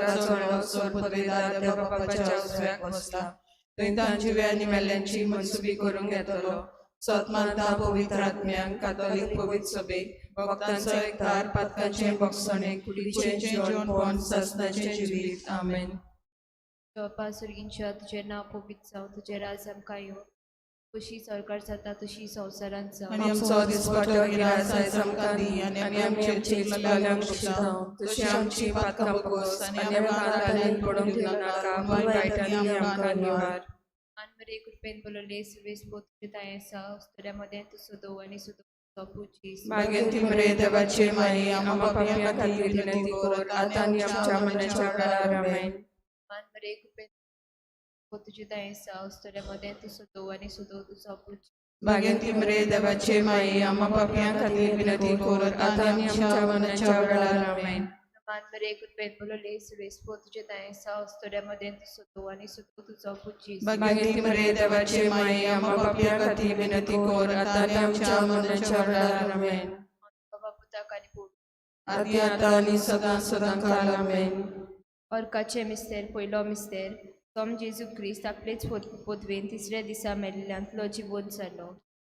सोर्गार चडलो, सोर पदवेदार देवा बापाच्या उजव्याक बसला. थंय तान जिव्या आनी मेल्ल्यांची मनसुबी करूंक येतलो. सत मानता पवित्र आत्म्यांक, कातोलीक पवित्र सभेक, भक्तांचो एकतार, पातकांचें भोगसणें, कुडीचें जेवणपण, सासणाचें जिवीत. आमेन. बापा स्वर्गींच्या, तुजें नांव पवित्र जावं, तुजें राज आमकां येवं, कशी सरकार जाता तशी संवसारांत जावं. आनी आमचो दिसपटो गिरास आयज आमकां दी आनी आमी आमचे चुकलेल्यांक बक्षिता तशी आमची पातकां बोगोस आनी आमकां ताळ्यान पडूंक दिवं नाका, पूण वायटांनी आमकां निवार. मान मरे कृपेन बोलवले सर्वेस्पोत तुजे तांय आसा, उस्तुऱ्या मदें तूं सदो आनी सदो जेजू. मागीर मरे देवाचे माई, आमा पापयां खातीर विनंती कर आतां आनी आमच्या मरणाच्या वेळार. आमेन. मान मरे कृपेन तुजे तांय आसा, उस्तुऱ्या मदें तूं सदो आनी सदो तुजो पूत जेजू. भाग्यंती मरे देवाचे माई, आमा पापयां खातीर विनंती कर आतां आनी आमच्या मरणाच्या वेळार. आमेन. मान मरे कृपेन बोलवले सर्वेस्पोत तुजे तांय आसा, उस्तुऱ्या मदें तूं सदो आनी सदो तुजो पूत जेजू. भाग्यंती मरे देवाचे माई, आमा पापयां खातीर विनंती कर आतां आनी आमच्या मरणाच्या वेळार. आमेन. बाबा पुताक आनी पवित्र आदी आतां आनी सदां सदां काल. आमेन. अर्काचे मिस्तेर. पयलो मिस्तेर. सोम जेजू क्रिस्त आपलेच पोतवेन तिसऱ्या दिसा मेल्ल्यांतलो जिवोत जालो.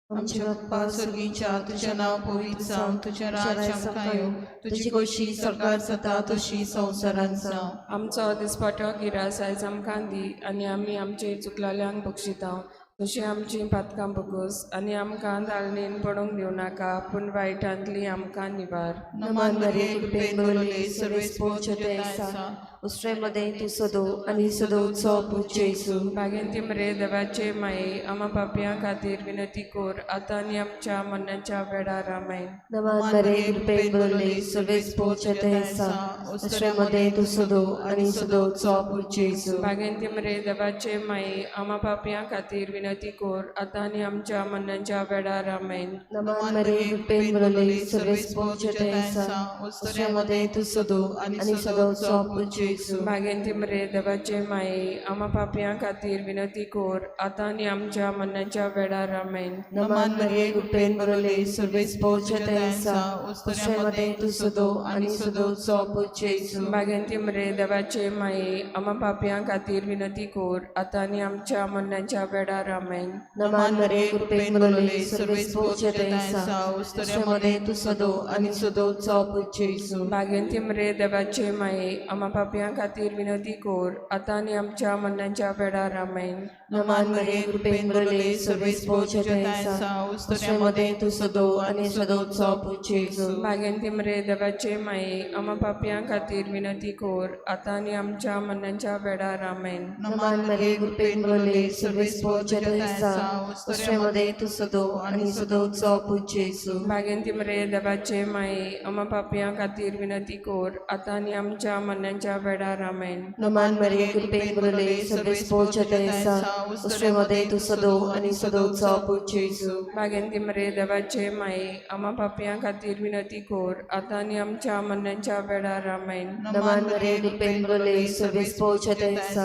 आमच्या बाप्पा स्वर्गीच्या, तुजें नांव पवित्र जावं, तुजें राज्य आमकां येवं, तुजी खोशी सरकार जाता तशी संवसारांत जावं. आमचो दिसपाटो गिरास आयज आमकां दी आनी आमी आमचे चुकलेल्यांक बक्षिता तशी आमची पातकां बोगोस आनी आमकां दालनेन पडूंक दिवं नाका, पूण वायटांतली आमकां निवार. नमान मरिये, कृपेन भरले, सर्वेस्पोत तुजे आसा, उस्त्रेमध्ये तूं सदो आनी सदोचो पूत जेजू. बागेंती मरे देवाचे माये, आमा पापयां खातीर विनंती कर आतां आनी आमच्या मरणाच्या वेळार. आमेन. नमान मरे कृपेन भरले, सर्वेस्पोत तुजे आसा, उस्त्रेमध्ये तूं सदो आनी सदोचो पूत जेजू. बागेंती मरे देवाचे माये, आमा पापयां खातीर विनंती कर आतां आनी आमच्या मरणाच्या वेळार. आमेन. नमान मरे कृपेन भरले, सर्वेस्पोत तुजे आसा, उस्त्रेमध्ये तूं सदो आनी सदोचो पूत जेजू. बागेंती मरे देवाचे माये, आमा पापयां खातीर विनंती कर आतां आनी आमच्या मरणाच्या वेळार. आमेन. नमान मरिये, कृपेन भरले, सर्वेस्पोत तुजे आसा, उस्त्रेमध्ये तूं सदो आनी सदोचो पूत जेजू. बागेंती मरे देवाचे माये, आमा पापयां खातीर विनंती कर आतां आनी आमच्या मरणाच्या वेळार. आमेन. नमान मरिये, कृपेन भरले, सर्वेस्पोत तुजे आसा, उस्त्रेमध्ये तूं सदो आनी सदोचो पूत जेजू. बागेंती मरे देवाचे माये, आमा पापयां खातीर विनंती कर आतां आनी आमच्या मरणाच्या वेळार. आमेन. नमान मरिये, कृपेन भरले, सर्वेस्पोत तुजे आसा, उस्त्रेमध्ये तूं सदो आनी सदोचो पूत जेजू. बागेंती मरे देवाचे माये, आमा पापयां खातीर विनंती कर आतां आनी आमच्या मरणाच्या वेळार. आमेन. नमान मरिये, कृपेन भरले, सर्वेस्पोत तुजे आसा, उस्त्रेमध्ये तूं सदो आनी सदोचो पूत जेजू. बागेंती मरे देवाचे माये, आमा पापयां खातीर विनंती कर आतां आनी आमच्या मरणाच्या वेळार. आमेन. नमान मरिये, कृपेन भरले, सर्वेस्पोत तुजे आसा, उस्त्रेमध्ये तूं सदो आनी सदोचो पूत जेजू. बागेंती मरे देवाचे माये, आमा पापयां खातीर विनंती कर आतां आनी आमच्या मरणाच्या वेळार. आमेन. नमान मरिये, कृपेन भरले, सर्वेस्पोत तुजे आसा,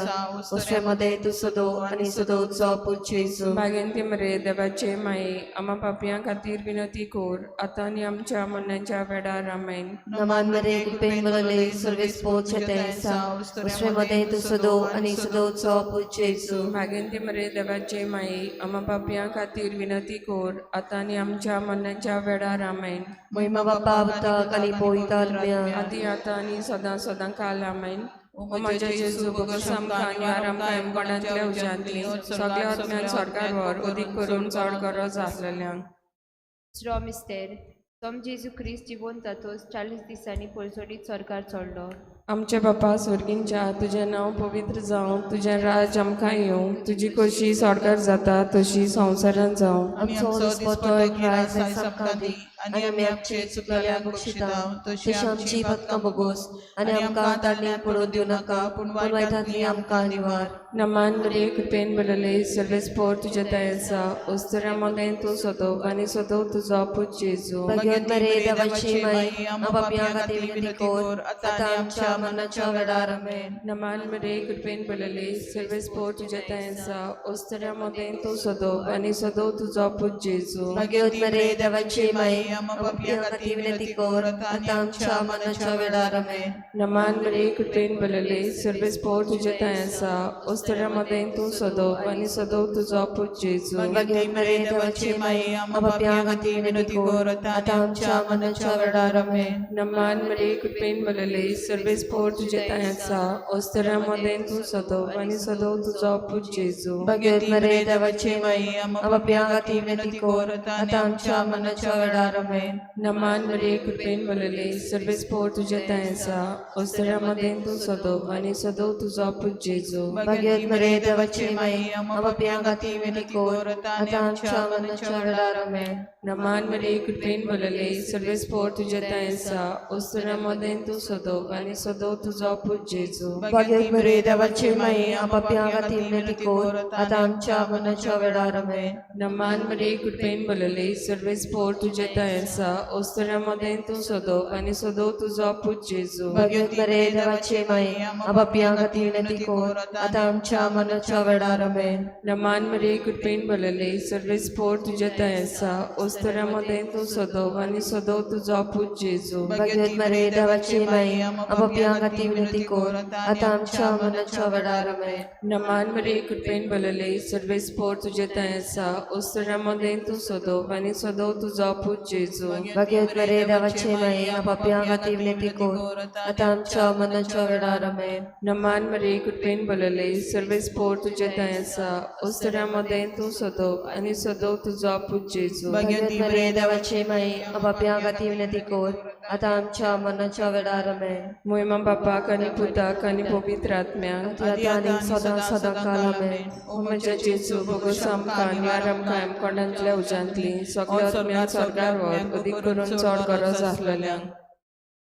उस्त्रेमध्ये तूं सदो आनी सदोचो पूत जेजू. बागेंती मरे देवाचे माये, आमा पापयां खातीर विनंती कर आतां आनी आमच्या मरणाच्या वेळार. आमेन. नमान मरिये, कृपेन भरले, सर्वेस्पोत तुजे आसा, उस्त्रेमध्ये तूं सदो आनी सदोचो पूत जेजू. बागेंती मरे देवाचे माये, आमा पापयां खातीर विनंती कर आतां आनी आमच्या मरणाच्या वेळार. आमेन. महिमा बापा पुताक आनी पवित्र आत्म्याक. आदी आतां आनी सदां सदां काल. आमेन. ओ म्हज्या जेजू, बोगस आमकां आनी आमकां एमकोणांतल्या उज्यांतली सगळ्या आत्म्यान स्वर्गार व्हर, उदीक करून चड गरज आसलेल्यांक. दुसरो मिस्तेर. सोम जेजू क्रिस्त जिवोन जातोच 40 दिसांनी पोरजोडीत स्वर्गार चडलो. आमचे बापा स्वर्गींच्या, तुजें नांव पवित्र जावं, तुजें राज आमकां येवं, तुजी खोशी स्वर्गार जाता तशी संवसारांत जावं. आनी आमचो आमचो दिसपटो दिसपटो गिरास गिरास आयज आमकां दी आनी आमी आमचे चुकलेल्यांक बक्षिता तशी आमची पातकां बोगोस आनी आमकां तांणी पडून दिवं नाका, पूण वायटांतली आमकां निवार. नमान मरिये कृपेन भरले सर्वेस्पोर तुज्या दयेचा उस्तुऱ्या मोदें तूं सदो आनी सदो तुजो पूत जेजू. भाग्यवत मरिये देवाची माई, आमकां पापयां खातीर विनंती कर, आतां आमच्या मरणाच्या वेळार. आमेन. नमान मरिये कृपेन भरले सर्वेस्पोर तुज्या दयेचा उस्तुऱ्या मोदें तूं सदो आनी सदो तुजो पूत जेजू. भाग्यवत मरिये देवाची माई, आमकां पापयां खातीर विनंती कर, आतां आमच्या मरणाच्या वेळार. आमेन. नमान मरिये कृपेन भरले सर्वेस्पोर तुज्या दयेचा उस्तुऱ्या मोदें तूं सदो आनी सदो तुजो पूत जेजू. भाग्यवत मरिये देवाची माई, आमकां पापयां खातीर विनंती कर, आतां आमच्या मरणाच्या वेळार. आमेन. नमान मरिये कृपेन भरले सर्वेस्पोर तुज्या दयेचा उस्तुऱ्या मोदें तूं सदो आनी सदो तुजो पूत जेजू. भाग्यवत मरिये देवाची माई, आमकां पापयां खातीर विनंती कर, आतां आमच्या मरणाच्या वेळार. आमेन. नमान मरिये कृपेन भरले सर्वेस्पोर तुज्या दयेचा उस्तुऱ्या मोदें तूं सदो आनी सदो तुजो पूत जेजू. भाग्यवत मरिये देवाची माई, आमकां पापयां खातीर विनंती कर, आतां आमच्या मरणाच्या वेळार. आमेन. नमान मरिये कृपेन भरले सर्वेस्पोर तुज्या दयेचा उस्तुऱ्या मोदें तूं सदो आनी सदो तुजो पूत जेजू. भाग्यवत मरिये देवाची माई, आमकां पापयां खातीर विनंती कर, आतां आमच्या मरणाच्या वेळार. आमेन. नमान मरिये कृपेन भरले सर्वेस्पोर तुज्या दयेचा उस्तुऱ्या मोदें तूं सदो आनी सदो तुजो पूत जेजू. भाग्यवत मरिये देवाची माई, आमकां पापयां खातीर विनंती कर, आतां आमच्या मरणाच्या वेळार. आमेन. नमान मरिये कृपेन भरले सर्वेस्पोर तुज्या दयेचा उस्तुऱ्या मोदें तूं सदो आनी सदो तुजो पूत जेजू. भाग्यवत मरिये देवाची माई, आमकां पापयां खातीर विनंती कर, आतां आमच्या मरणाच्या वेळार. आमेन. नमान मरिये कृपेन भरले सर्वेस्पोर तुज्या दयेचा उस्तुऱ्या मोदें तूं सदो आनी सदो तुजो पूत जेजू. भाग्यवत मरिये देवाची माई, आमकां पापयां खातीर विनंती कर, आतां आमच्या मरणाच्या वेळार. आमेन. नमान मरिये कृपेन भरले सर्वेस्पोर तुज्या दयेचा उस्तुऱ्या मोदें तूं सदो आनी सदो तुजो पूत जेजू. भाग्यवत मरिये देवाची माई, आमकां पापयां खातीर विनंती कर, आतां आमच्या मरणाच्या वेळार. आमेन. मोहिमा बापाक आनी पुताक आनी पवित्र आत्म्याक, आतां आनी सदां सदां काल. आमेन. ओ म्हज्या जेजू, भोगोस आमकां निवार आमकां हेमकोंडांतल्या उज्यांतली सगळ्या आत्म्यांक स्वर्गार व्हर, अदीक करून चड गरज आसलेल्यांक.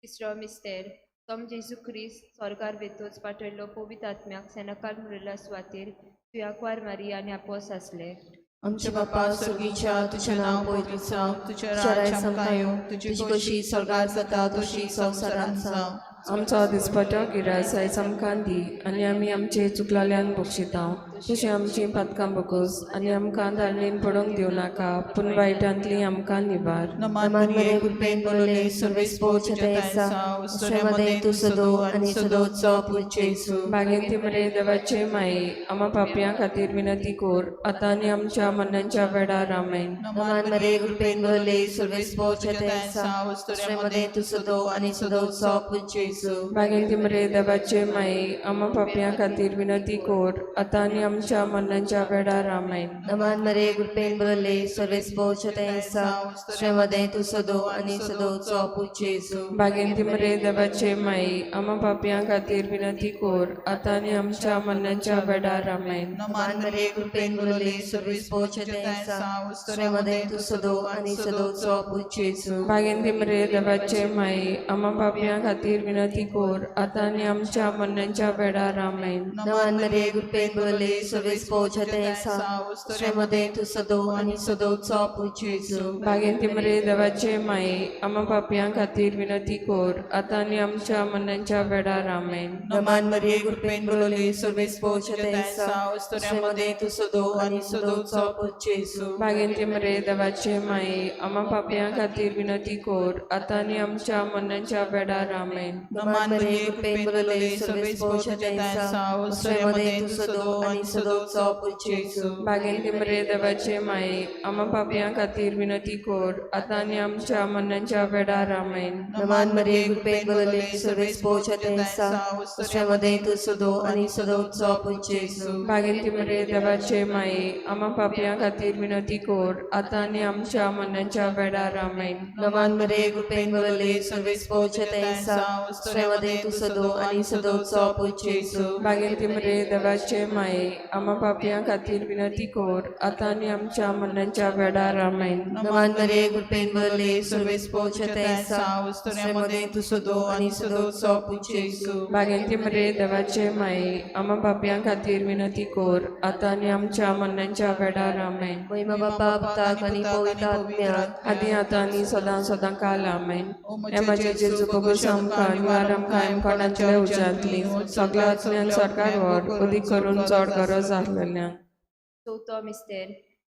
तिसरो मिस्तेर. तोम जेजू क्रिस्त स्वर्गार वेतोच पाठयल्लो पवित्र आत्म्याक सेनाकाल मुरल्या सुवातेर तुयाकवार मारिया आनी आपोस आसले. आमच्या बापा स्वर्गीच्या, तुझें नांव पवित्र जावं, तुजें राज्य आमकां येवं, तुजी खोशी स्वर्गार जाता तशी संवसारांत जावं. आमचो दिसपटो गिरास आयज आमकां दी आनी आमी आमचे चुकलाल्यांक बक्षिता तशें आमची पातकां बगोस आनी आमकां धारणीन पडूंक दिवं नाका, पूण वायटांतली आमकां निवार. नमान मरिये कृपेन भरले सर्वेस्पोर तुझ्या आसा, उसऱ्यामध्ये तूं सदो आनी सदोचो पूत जेजू. बागेंती मरे देवाचे माये, आमा पापयां खातीर विनंती कोर, आतां आनी आमच्या मरणाच्या वेळार. आमेन. नमान मरिये कृपेन भरले सर्वेस्पोर तुझ्या आसा, उसऱ्यामध्ये तूं सदो आनी सदोचो पूत जेजू. बागेंती मरे देवाचे माये, आमा पापयां खातीर विनंती कोर, आतां आनी आमच्या मरणाच्या वेळार. आमेन. नमान मरिये कृपेन भरले सर्वेस्पोर तुझ्या आसा, उसऱ्यामध्ये तूं सदो आनी सदोचो पूत जेजू. बागेंती मरे देवाचे माये, आमा पापयां खातीर विनंती कोर, आतां आनी आमच्या मरणाच्या वेळार. आमेन. नमान मरिये कृपेन भरले सर्वेस्पोर तुझ्या आसा, उसऱ्यामध्ये तूं सदो आनी सदोचो पूत जेजू. बागेंती मरे देवाचे माये, आमा पापयां खातीर विनंती कोर, आतां आनी आमच्या मरणाच्या वेळार. आमेन. नमान मरिये कृपेन भरले सर्वेस्पोर तुझ्या आसा, उसऱ्यामध्ये तूं सदो आनी सदोचो पूत जेजू. बागेंती मरे देवाचे माये, आमा पापयां खातीर विनंती कोर, आतां आनी आमच्या मरणाच्या वेळार. आमेन. नमान मरिये कृपेन भरले सर्वेस्पोर तुझ्या आसा, उसऱ्यामध्ये तूं सदो आनी सदोचो पूत जेजू. बागेंती मरे देवाचे माये, आमा पापयां खातीर विनंती कोर, आतां आनी आमच्या मरणाच्या वेळार. आमेन. नमान मरिये कृपेन भरले सर्वेस्पोर तुझ्या आसा, उसऱ्यामध्ये तूं सदो आनी सदोचो पूत जेजू. बागेंती मरे देवाचे माये, आमा पापयां खातीर विनंती कोर, आतां आनी आमच्या मरणाच्या वेळार. आमेन. नमान मरिये कृपेन भरले सर्वेस्पोर तुझ्या आसा, उसऱ्यामध्ये तूं सदो आनी सदोचो पूत जेजू. बागेंती मरे देवाचे माये, आमा पापयां खातीर विनंती कोर, आतां आनी आमच्या मरणाच्या वेळार. आमेन. नमान मरिये कृपेन भरले सर्वेस्पोर तुझ्या आसा, उसऱ्यामध्ये तूं सदो आनी सदोचो पूत जेजू. बागेंती मरे देवाचे माये, आमा पापयां खातीर विनंती कर आतां आनी आमच्या मरणाच्या वेळार आमेन. नमान मरिये, कृपेन भरले, सर्वेस पोर तुझे आसा, उस्तुऱ्यामध्ये तू सदो आणि सदोचो पूत जेजू. बागेंती मरे देवाचे माये, आमा पापयां खातीर विनंती कर आतां आनी आमच्या मरणाच्या वेळार आमेन. महिमा बापा पुताक आनी पवित्र आत्म्याक. आदी आतां आनी सदां सदां काल आमेन. हे म्हजे जेजू, भोगोस आमकां, निवार आमकां एमकोणांतल्या उज्यांतली, सगळ्या आत्म्यान सरकार व्हर, अदीक करून चड गरज आसलेल्यांक. चवथो मिस्तेर.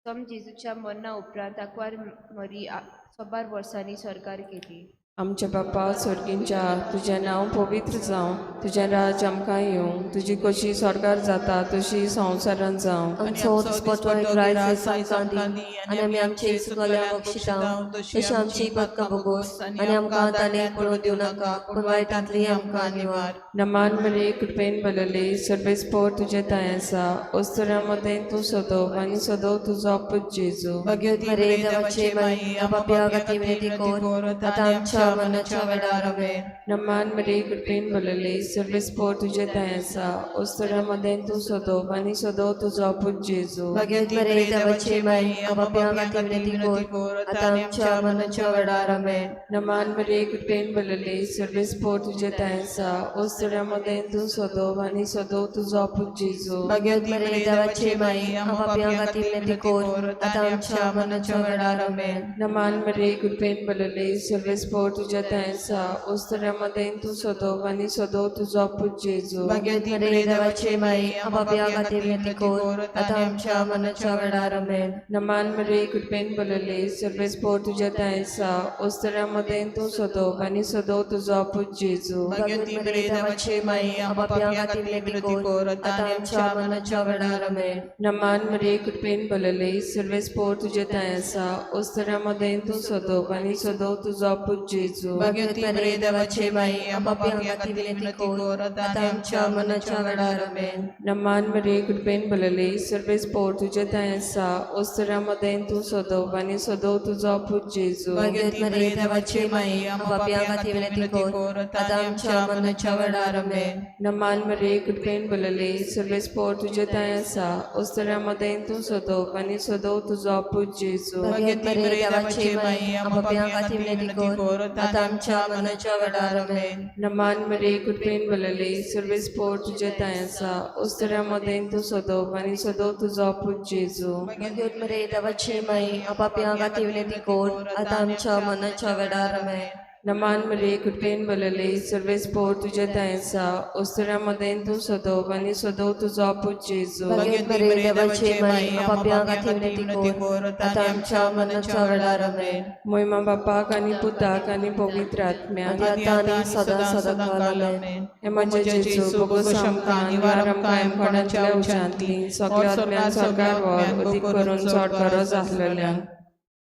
सोम जेजूच्या मरणा उपरांत आंकवार मरी सोबार वर्सांनी सरकार केली. आमच्या बापा स्वर्गींच्या, तुजें नांव पवित्र जावं, तुजें राज्य आमकां येवं, तुजी कशी स्वर्गार जाता तशी संवसारांत जावं. आमचो दिसपटो रायस आमकां दी आनी आमी आमचे चुकल्यांक बक्षिता तशी आमची पदकां भोगोस आनी आमकां ताणें पडून दिवं नाका, पूण वायटांतली आमकां निवार. नमान मरे, कृपेन बलले, सर्वेस पोर तुजें थंय आसा, अस्तुऱ्यां मदें तूं सदो आनी सदो तुजो पूत जेजू. भाग्यवती मरे देवाचे माई, पापया खातीर विनंती कर आतां आमच्या मरणाच्या वेळार. आमेन. नमान मरे, कृपेन बलले, सर्वेस पोर तुजें थंय आसा, अस्तुऱ्यां मदें तूं सदो आनी सदो तुजो पूत जेजू. भाग्यवती मरे देवाचे माई, पापया खातीर विनंती कर आतां आमच्या मरणाच्या वेळार. आमेन. नमान मरे, कृपेन बलले, सर्वेस पोर तुजें थंय आसा, अस्तुऱ्यां मदें तूं सदो आनी सदो तुजो पूत जेजू. भाग्यवती मरे देवाचे माई, पापया खातीर विनंती कर आतां आमच्या मरणाच्या वेळार. आमेन. नमान मरे, कृपेन बलले, सर्वेस पोर तुजें थंय आसा, अस्तुऱ्यां मदें तूं सदो आनी सदो तुजो पूत जेजू. भाग्यवती मरे देवाचे माई, पापया खातीर विनंती कर आतां आमच्या मरणाच्या वेळार. आमेन. नमान मरे, कृपेन बलले, सर्वेस पोर तुजें थंय आसा, अस्तुऱ्यां मदें तूं सदो आनी सदो तुजो पूत जेजू. भाग्यवती मरे देवाचे माई, पापया खातीर विनंती कर आतां आमच्या मरणाच्या वेळार. आमेन. नमान मरे, कृपेन बलले, सर्वेस पोर तुजें थंय आसा, अस्तुऱ्यां मदें तूं सदो आनी सदो तुजो पूत जेजू. भाग्यवती मरे देवाचे माई, पापया खातीर विनंती कर आतां आमच्या मरणाच्या वेळार. आमेन. नमान मरे, कृपेन बलले, सर्वेस पोर तुजें थंय आसा, अस्तुऱ्यां मदें तूं सदो आनी सदो तुजो पूत जेजू. भाग्यवती मरे देवाचे माई, पापया खातीर विनंती कर आतां आमच्या मरणाच्या वेळार. आमेन. नमान मरे, कृपेन बलले, सर्वेस पोर तुजें थंय आसा, अस्तुऱ्यां मदें तूं सदो आनी सदो तुजो पूत जेजू. भाग्यवती मरे देवाचे माई, पापया खातीर विनंती कर आतां आमच्या मरणाच्या वेळार. आमेन. नमान मरे, कृपेन बलले, सर्वेस पोर तुजें थंय आसा, अस्तुऱ्यां मदें तूं सदो आनी सदो तुजो पूत जेजू. भाग्यवती मरे देवाचे माई, पापया खातीर विनंती कर आतां आमच्या मरणाच्या वेळार. आमेन. नमान मरे, कृपेन बलले, सर्वेस पोर तुजें थंय आसा, अस्तुऱ्यां मदें तूं सदो आनी सदो तुजो पूत जेजू. भाग्यवती मरे देवाचे माई, पापया खातीर विनंती कर आतां आमच्या मरणाच्या वेळार. आमेन. मोहिमा बापाक आनी पुताक आनी पवित्र आत्म्याक. आदी आतां आनी सदां सदां काल. आमेन. हे म्हजे जेजू, भोगोस आमकां, निवार आमकां एमकोणांतल्या उज्यांतली, सगळ्या आत्म्यान सरकार व्हर, अदीक करून चड गरज आसलेल्यांक.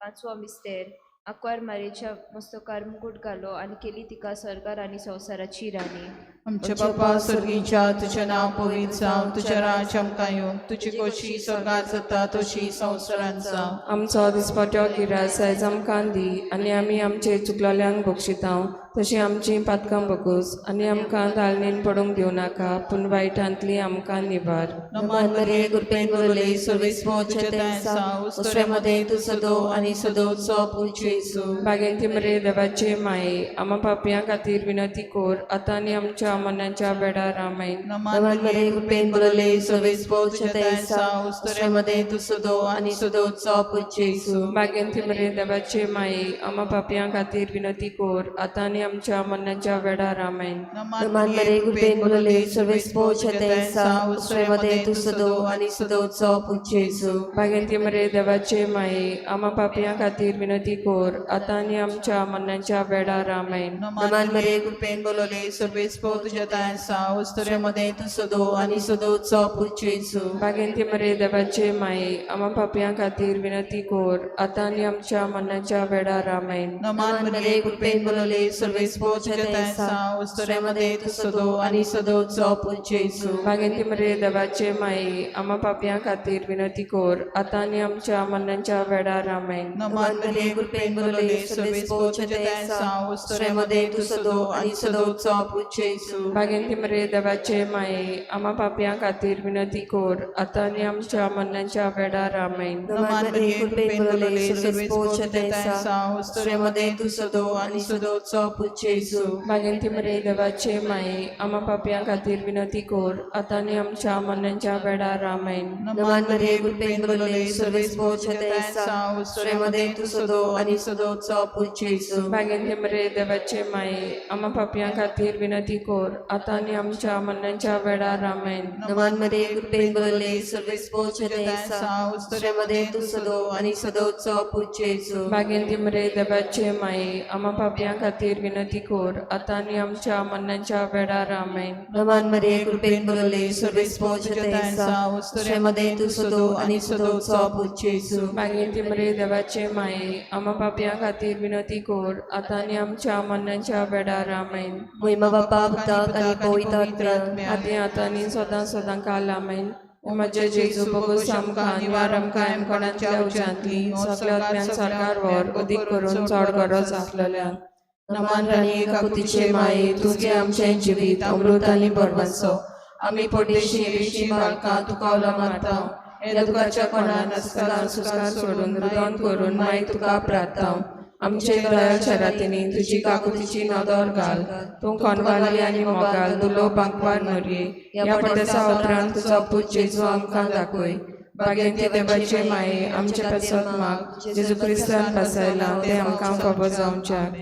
पांचवो मिस्तेर. आंकवार मारयेच्या मस्तकार मुकूट घालो आनी केली तिका सरकार आनी संवसाराची राणी. आमच्या बापा स्वर्गीच्या, तुजें नांव पवित्र जावं, तुजें राज्य आमकां येवं, तुजी खोशी स्वर्गात जाता तशी संवसारांत जावं. आमचो दिसपट्यो गिरास आयज आमकां दी आनी आमी आमचे चुकलेल्यांक बक्षितांव तशी आमची पातकां बगोस आनी आमकां दालनेन पडूंक दिवं नाका, पूण वायटांतली आमकां निवार. नमान मरिये, कृपेन भरले, सर्वेस पोर तुझे थंय आसा, उस्तुऱ्यामध्ये तूं सदो आणि सदोचो पूत जेजू. बागेंती मरे देवाचे माये, आमा पापयां खातीर विनंती कर आतां आनी आमच्या मरणाच्या वेळार. आमेन. नमान मरिये, कृपेन भरले, सर्वेस पोर तुझे थंय आसा, उस्तुऱ्यामध्ये तूं सदो आणि सदोचो पूत जेजू. बागेंती मरे देवाचे माये, आमा पापयां खातीर विनंती कर आतां आनी आमच्या मरणाच्या वेळार. आमेन. नमान मरिये, कृपेन भरले, सर्वेस पोर तुझे थंय आसा, उस्तुऱ्यामध्ये तूं सदो आणि सदोचो पूत जेजू. बागेंती मरे देवाचे माये, आमा पापयां खातीर विनंती कर आतां आनी आमच्या मरणाच्या वेळार. आमेन. नमान मरिये, कृपेन भरले, सर्वेस पोर तुझे थंय आसा, उस्तुऱ्यामध्ये तूं सदो आणि सदोचो पूत जेजू. बागेंती मरे देवाचे माये, आमा पापयां खातीर विनंती कर आतां आनी आमच्या मरणाच्या वेळार. आमेन. नमान मरिये, कृपेन भरले, सर्वेस पोर तुझे थंय आसा, उस्तुऱ्यामध्ये तूं सदो आणि सदोचो पूत जेजू. बागेंती मरे देवाचे माये, आमा पापयां खातीर विनंती कर आतां आनी आमच्या मरणाच्या वेळार. आमेन. नमान मरिये, कृपेन भरले, सर्वेस पोर तुझे थंय आसा, उस्तुऱ्यामध्ये तूं सदो आणि सदोचो पूत जेजू. जेजू. बागेंती मरे देवाचे माये आमा पापयां खातीर विनंती कोर आतां आनी आमच्या मरणाच्या वेळार. आमेन. नमान मरिये, कृपेन भरलेले, सर्वेस्पोर तुज्या आसा, उस्तुरे मदें तूं सदो आनी सदोचो पूत जेजू. बागेंती मरे देवाचे माये आमा पापयां खातीर विनंती कोर आतां आनी आमच्या मरणाच्या वेळार. आमेन. नमान मरिये, कृपेन भरलेले, सर्वेस्पोर तुज्या आसा, उस्तुरे मदें तूं सदो आनी सदोचो पूत जेजू. बागेंती मरे देवाचे माये आमा पापयां खातीर विनंती कोर आतां आनी आमच्या मरणाच्या वेळार. आमेन. नमान मरिये, कृपेन भरलेले, सर्वेस्पोर तुज्या आसा, उस्तुरे मदें तूं सदो आनी सदोचो पूत जेजू. बागेंती मरे देवाचे माये आमा पापयां खातीर विनंती कोर आतां आनी आमच्या मरणाच्या वेळार. आमेन. नमान मरिये, कृपेन भरलेले, सर्वेस्पोर तुज्या आसा, उस्तुरे मदें तूं सदो आनी सदोचो पूत जेजू. बागेंती मरे देवाचे माये आमा पापयां खातीर विनंती कोर आतां आनी आमच्या मरणाच्या वेळार. आमेन. मोहिमा बापा पुताक आनी पवित्र आत्म्याक. आदी आतां आनी सदां सदां काल. आमेन. ओ म्हजे जेजू बगोस आमकां निवार आमकां एमकोणांतल्या उज्यांतली सगल्या आत्म्यान सरकार व्हर अदीक करून चड गरज आसलेल्यांक. नमान राणी काकुतीचे माये, तुझे आमचें जिवीत अमृत आनी भरवंसो. आमी परदेशी विशी बालकां तुका उलो मारता, ह्या दुखाच्या कोणान नासतना सुस्कार सोडून रुदन करून माई तुका प्रार्थांव. आमचे दयाळ शरातींनी तुजी काकुतीची नदर घाल. तूं कोनवाली आनी मोगाल दुलो बांकवार मरये, ह्या पटेसा उपरांत तुजो पूत जेजू आमकां दाखय. बागेंती देवाचे माये आमचे पासत माग, जेजू क्रिस्तान पासायला तें आमकां खबर जावच्याक.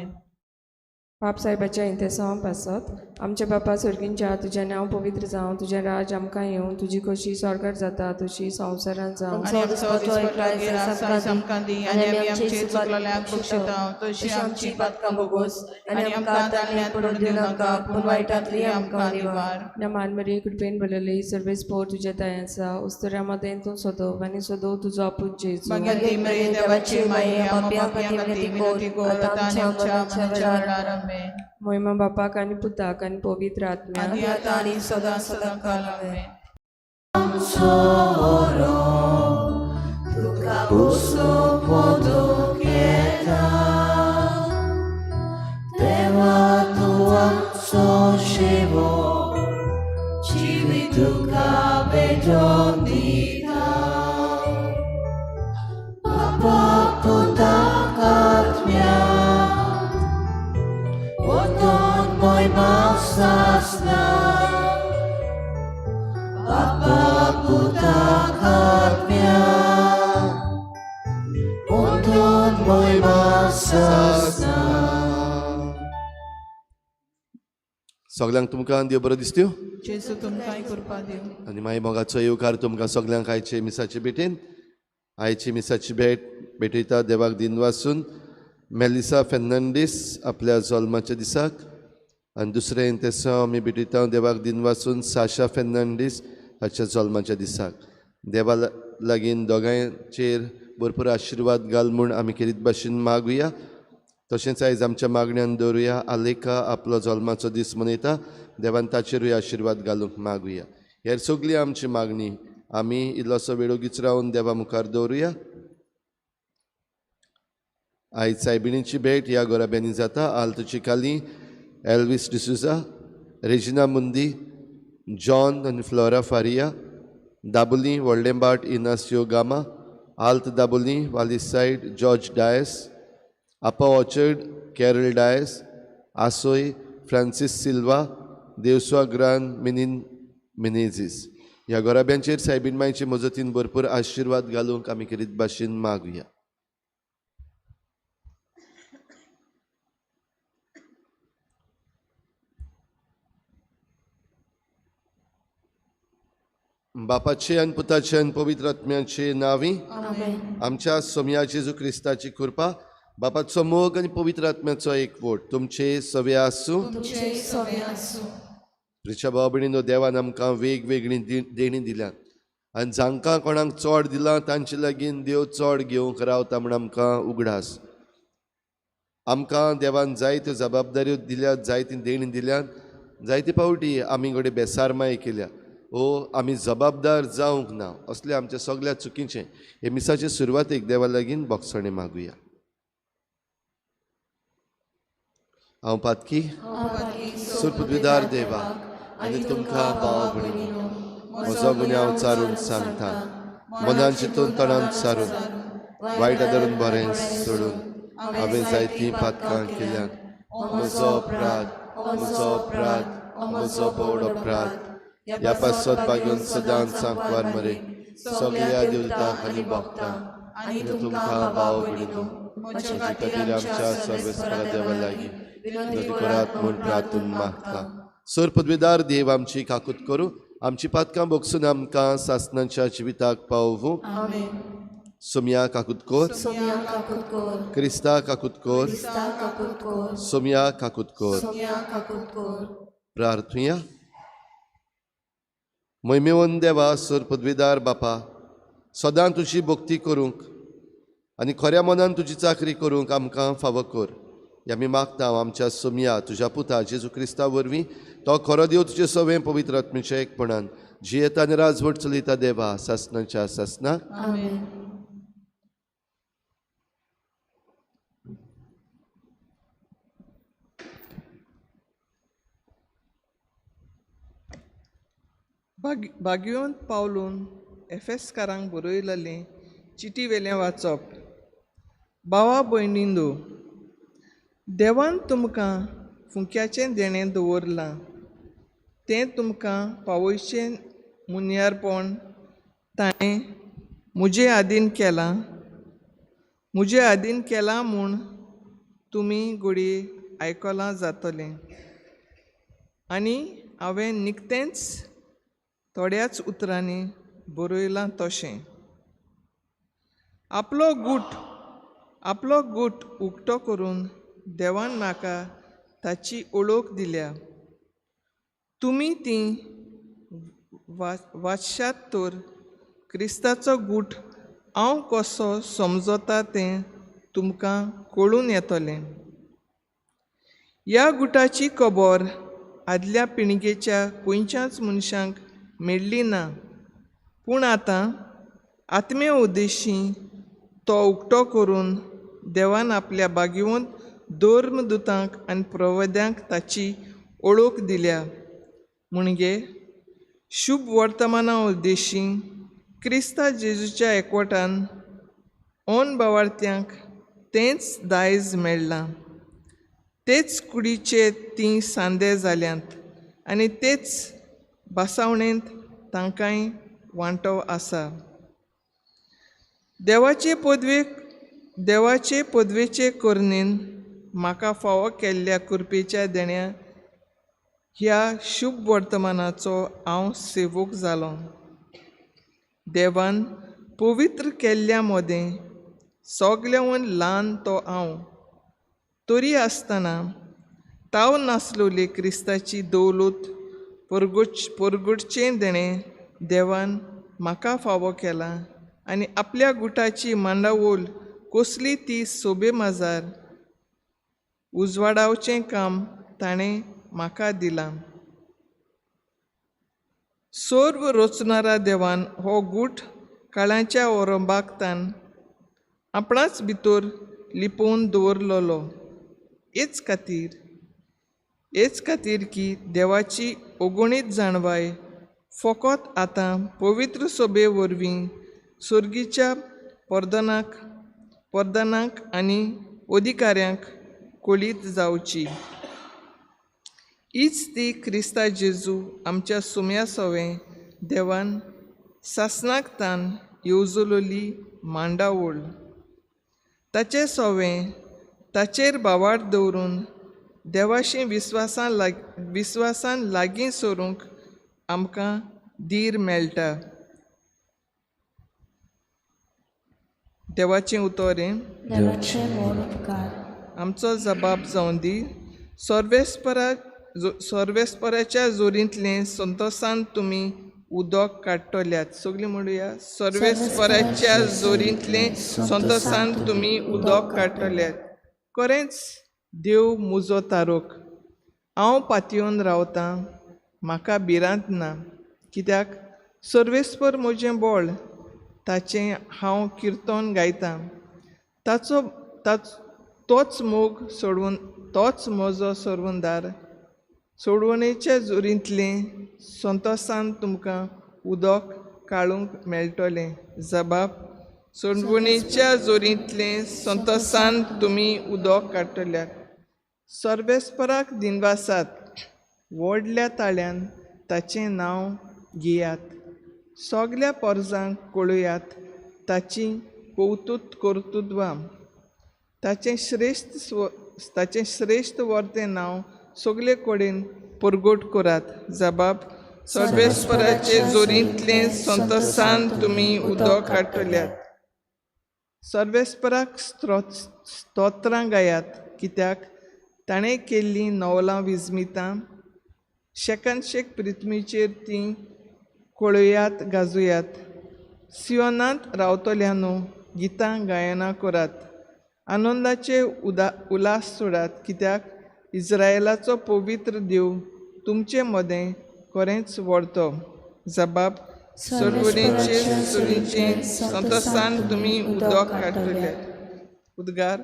बाप साहेबाच्या इंतेसांव पासत. आमच्या बापा सर्गींच्या, तुजें नांव पवित्र जावं, तुजें राज आमकां येवं, तुजी खोशी स्वर्गार जाता तशी संवसारांत जावं. आनी आमचो दिसपट्टो गिरास आमकां दी, आनी आमी आमचे चुकलेल्यांक बक्षिता तशी आमची पातकां भोगोस, आनी आमकां ताळ्यांत पडून दिवं नाका, पूण वायटांतली आमकां निवार. मान मरिये, कृपेन भरलेली, सर्वेस्पोर तुज्या दया आसा, उस्तुऱ्या मदें तूं सदो आनी सदो तुजो आपूत जेजू. मागीर मरिये देवाची माये, आमच्या पापयां खातीर विनंती कर आतां आनी आमच्या मरणाच्या वेळार. आमेन. मोहिमा बापाक आनी पुताक आनी पवित्र आत्म्याक. आनी आतां आनी सदां सदां काल. आमेन. सगल्यांक तुमकां देव बरो दिसत्यो. जेजू तुमकांय कृपा दिवं. आनी मागीर मोगाचो येवकार तुमकां सगल्यांक आयचे मिसाचे भेटेन. आयची मिसाची भेट भेटयता देवाक दिनवासून मेलिसा फेर्नांडीस आपल्या जल्माच्या दिसाक, आनी दुसरें तेसांव आमी भेटयता देवाक दिनवासून साशा फेर्नांडीस हाच्या जल्माच्या दिसाक. देवा लागीं दोगांयचेर भरपूर आशिर्वाद घाल म्हूण आमी खेरीत भाशेन मागुया. तशेंच आयज आमच्या मागण्यान दवरुया आलेखा आपलो जल्माचो दीस मनयता, देवान ताचेरूय आशिर्वाद घालूंक मागुया. हेर सगळी आमची मागणी आमी इल्लोसो वेळ ओगीच रावन देवा मुखार दवरुया. आयज सायबिणीची भेट ह्या गोराब्यांनी जाता. आल्त चिकाली, एल्वीस डिसुजा, रेजिना मुंदी, जॉन आनी फ्लोरा फारिया, दाबोली व्हडलेंबाट इनासियो गामा, आल्त दाबोली वालीसायड जॉर्ज डायस, आपा ऑर्चर्ड कॅरल डायस, आसोय फ्रांसीस सिल्वा, देवस्वा ग्रान मिनीन मिनेझीस. ह्या गोराब्यांचेर सायबीण मायचे मजतीन भरपूर आशिर्वाद घालूंक आमी खेरीत भाशेन मागुया. बापाचे आनी पुताचे आनी पवित्र आत्म्याचे नांवी आमच्या सोमया जेजू क्रिस्ताची कृपा, बापाचो मोग आनी पवित्र आत्म्याचो एकवट तुमचे सवे आसूं. प्रिच्या भाव भयणीनो, देवान आमकां वेगवेगळीं देणीं दिल्यात आनी जांकां कोणाक चड दिलां तांचे लागीं देव चड घेवंक रावता म्हूण आमकां उगडास. आमकां देवान जायत्यो जबाबदाऱ्यो दिल्यात, जायतीं देणीं दिल्यात, जायते फावटी आमी घडये बेसारमाय केल्या ओ आमी जबाबदार जावंक ना. असले आमच्या सगळ्या चुकीचें हे मिसाचे सुरवातेक देवा लागीं बोगसणें मागुया. हांव पातकी सुरपृथ्वीदार देवा आनी तुमकां भाव भयणीनो म्हजो गुन्यांव चारून सांगता, मनान चिंतून तणान सारून वायट धरून बरें सोडून हांवें जायतीं पातकां केल्यात. म्हजो अपराध, म्हजो अपराध, म्हजो भोवड अपराध. ह्या पासत भाग्योन सदांच सांकवार मरे सगळ्या देवतांक आनी भक्तांक आनी तुमकां भाव भयणीनो म्हज्या खातीर आमच्या सर्वेस्परा देवा लागीं विनंती करात म्हूण प्रार्थून मागता. सर पदवीदार देव आमची काकूत करूं, आमची पातकां भोगसून आमकां सासणाच्या जिविताक पावोवं. सोमया काकूत कर, क्रिस्ता काकूत कर, सोमया काकूत कर. प्रार्थुया. मैमेवन देवा सर पदवीदार बापा, सदां तुजी भक्ती करूंक आनी खऱ्या मनान तुजी चाकरी करूंक आमकां फावो कर. ह्या आमी मागता आमच्या सोमया तुज्या पुता जेजू क्रिस्ता वरवीं, तो खरो देव तुजे सवें पवित्र आत्म्याच्या एकपणान जियेता आनी राजवट चलयता देवा सासणाच्या सासणाक. भाग्योन पावलून एफेसकारांक बरयलेलें चिटी वेलें वाचप. भावा भयणींनो, देवान तुमकां फुंक्याचें देणें दवरलां, तें तुमकां पावयचें मुन्यारपण ताणें म्हजे आदीन केलां, म्हजे आदीन केलां म्हूण तुमी घडये आयकलां जातलें. आनी हांवें निकतेंच थोड्याच उतरांनी बरयलां तशें. आपलो गूट उक्तो करून देवान म्हाका ताची ओळख दिल्या. तुमी ती वाचशात तर क्रिस्ताचो गूट हांव कसो समजता तें तुमकां कळून येतलें. ह्या गुटाची खबर आदल्या पिळगेच्या खंयच्याच मनशांक मेळ्ळी ना, पूण आतां आत्मे उद्देशी तो उक्तो करून देवान आपल्या भाग्यवंत धर्मदुतांक आनी प्रवद्यांक ताची ओळख दिल्या. म्हणजे शुभ वर्तमाना उद्देशी क्रिस्ता जेजूच्या एकवटान ओन बावार्थ्यांक तेंच दायज मेळ्ळां. तेच कुडीचे तीं सांदे जाल्यांत आनी तेच भासावणेंत तांकांय वांटो आसा. देवाचे पदवेचे करणेन म्हाका फावो केल्ल्या कृपेच्या देण्या ह्या शुभ वर्तमानाचो हांव सेवक जालो. देवान पवित्र केल्ल्या मदें सगल्यावन ल्हान तो हांव, तरी आसतना ताव नासलोली क्रिस्ताची दौलत परगटचें देणें देवान म्हाका फावो केलां आनी आपल्या गुटाची मांडावळ कसली ती सोबे माजार उजवाडावचें काम ताणें म्हाका दिलां. सर्व रचणारा देवान हो गूट काळाच्या ओरंबाकतान आपणाच भितर लिपोवन दवरलेलो. हेच खातीर की देवाची अगणीत जाणवाय फकत आतां पवित्र सोबे वरवीं सर्गीच्या परदानाक आनी अधिकाऱ्यांक कळीत जावची. हीच ती क्रिस्ता जेजू आमच्या सुम्या सवें देवान सासणाक तान येवजलोली मांडावळ. ताचे सवें ताचेर भावार्थ दवरून देवाशी विस्वासान लागीं सरूंक आमकां धीर मेळटा. देवाचें उतर हें. आमचो जबाब जावं दी. सर्वेस्पराच्या जोरींतलें संतोसान तुमी उदक काडटल्यात. सगळीं म्हणुया, सर्वेस्पराच्या जोरींतलें संतोसान तुमी उदक काडटल्यात. खरेंच देव म्हजो तारोक, हांव पातयेवन रावतां, म्हाका भिरांत ना. कित्याक सर्वेस्पर म्हजें बळ, ताचें हांव किर्तन गायतां. ताचो तोच मोग सोडून तोच म्हजो सोडवणदार. सोडवणेच्या जोरींतलें संतोसान तुमकां उदक काडूंक मेळटलें. जबाब सोडवणेच्या जोरींतलें संतोसान तुमी उदक काडटल्यात. सर्वेस्पराक दिनवासात, व्हडल्या ताळ्यान ताचें नांव घेयात. सगल्या पोरजांक कळयात ताची कौतूत कर्तुत्वां. ताचें श्रेश्ठ वर्तें नांव सगळे कडेन परगट करात. जबाब सर्वेस्पराचे जोरींतलें संतोसान तुमी उदक काडटल्यात. सर्वेस्पराक स्तोत्रां गायात, कित्याक ताणें केल्लीं नवलां विजमितां. शेकानशेक पृथ्वीचेर तीं कळयात गाजोयात. सियोनांत रावतल्यानो गितां गायनां करात, आनंदाचे उल्हास सोडात, कित्याक इस्रायलाचो पवित्र देव तुमचे मदें खरेंच व्हरतो. जबाब सोडवणेचे जोरीचें संतोसान तुमी उदक काडटले. उद्गार.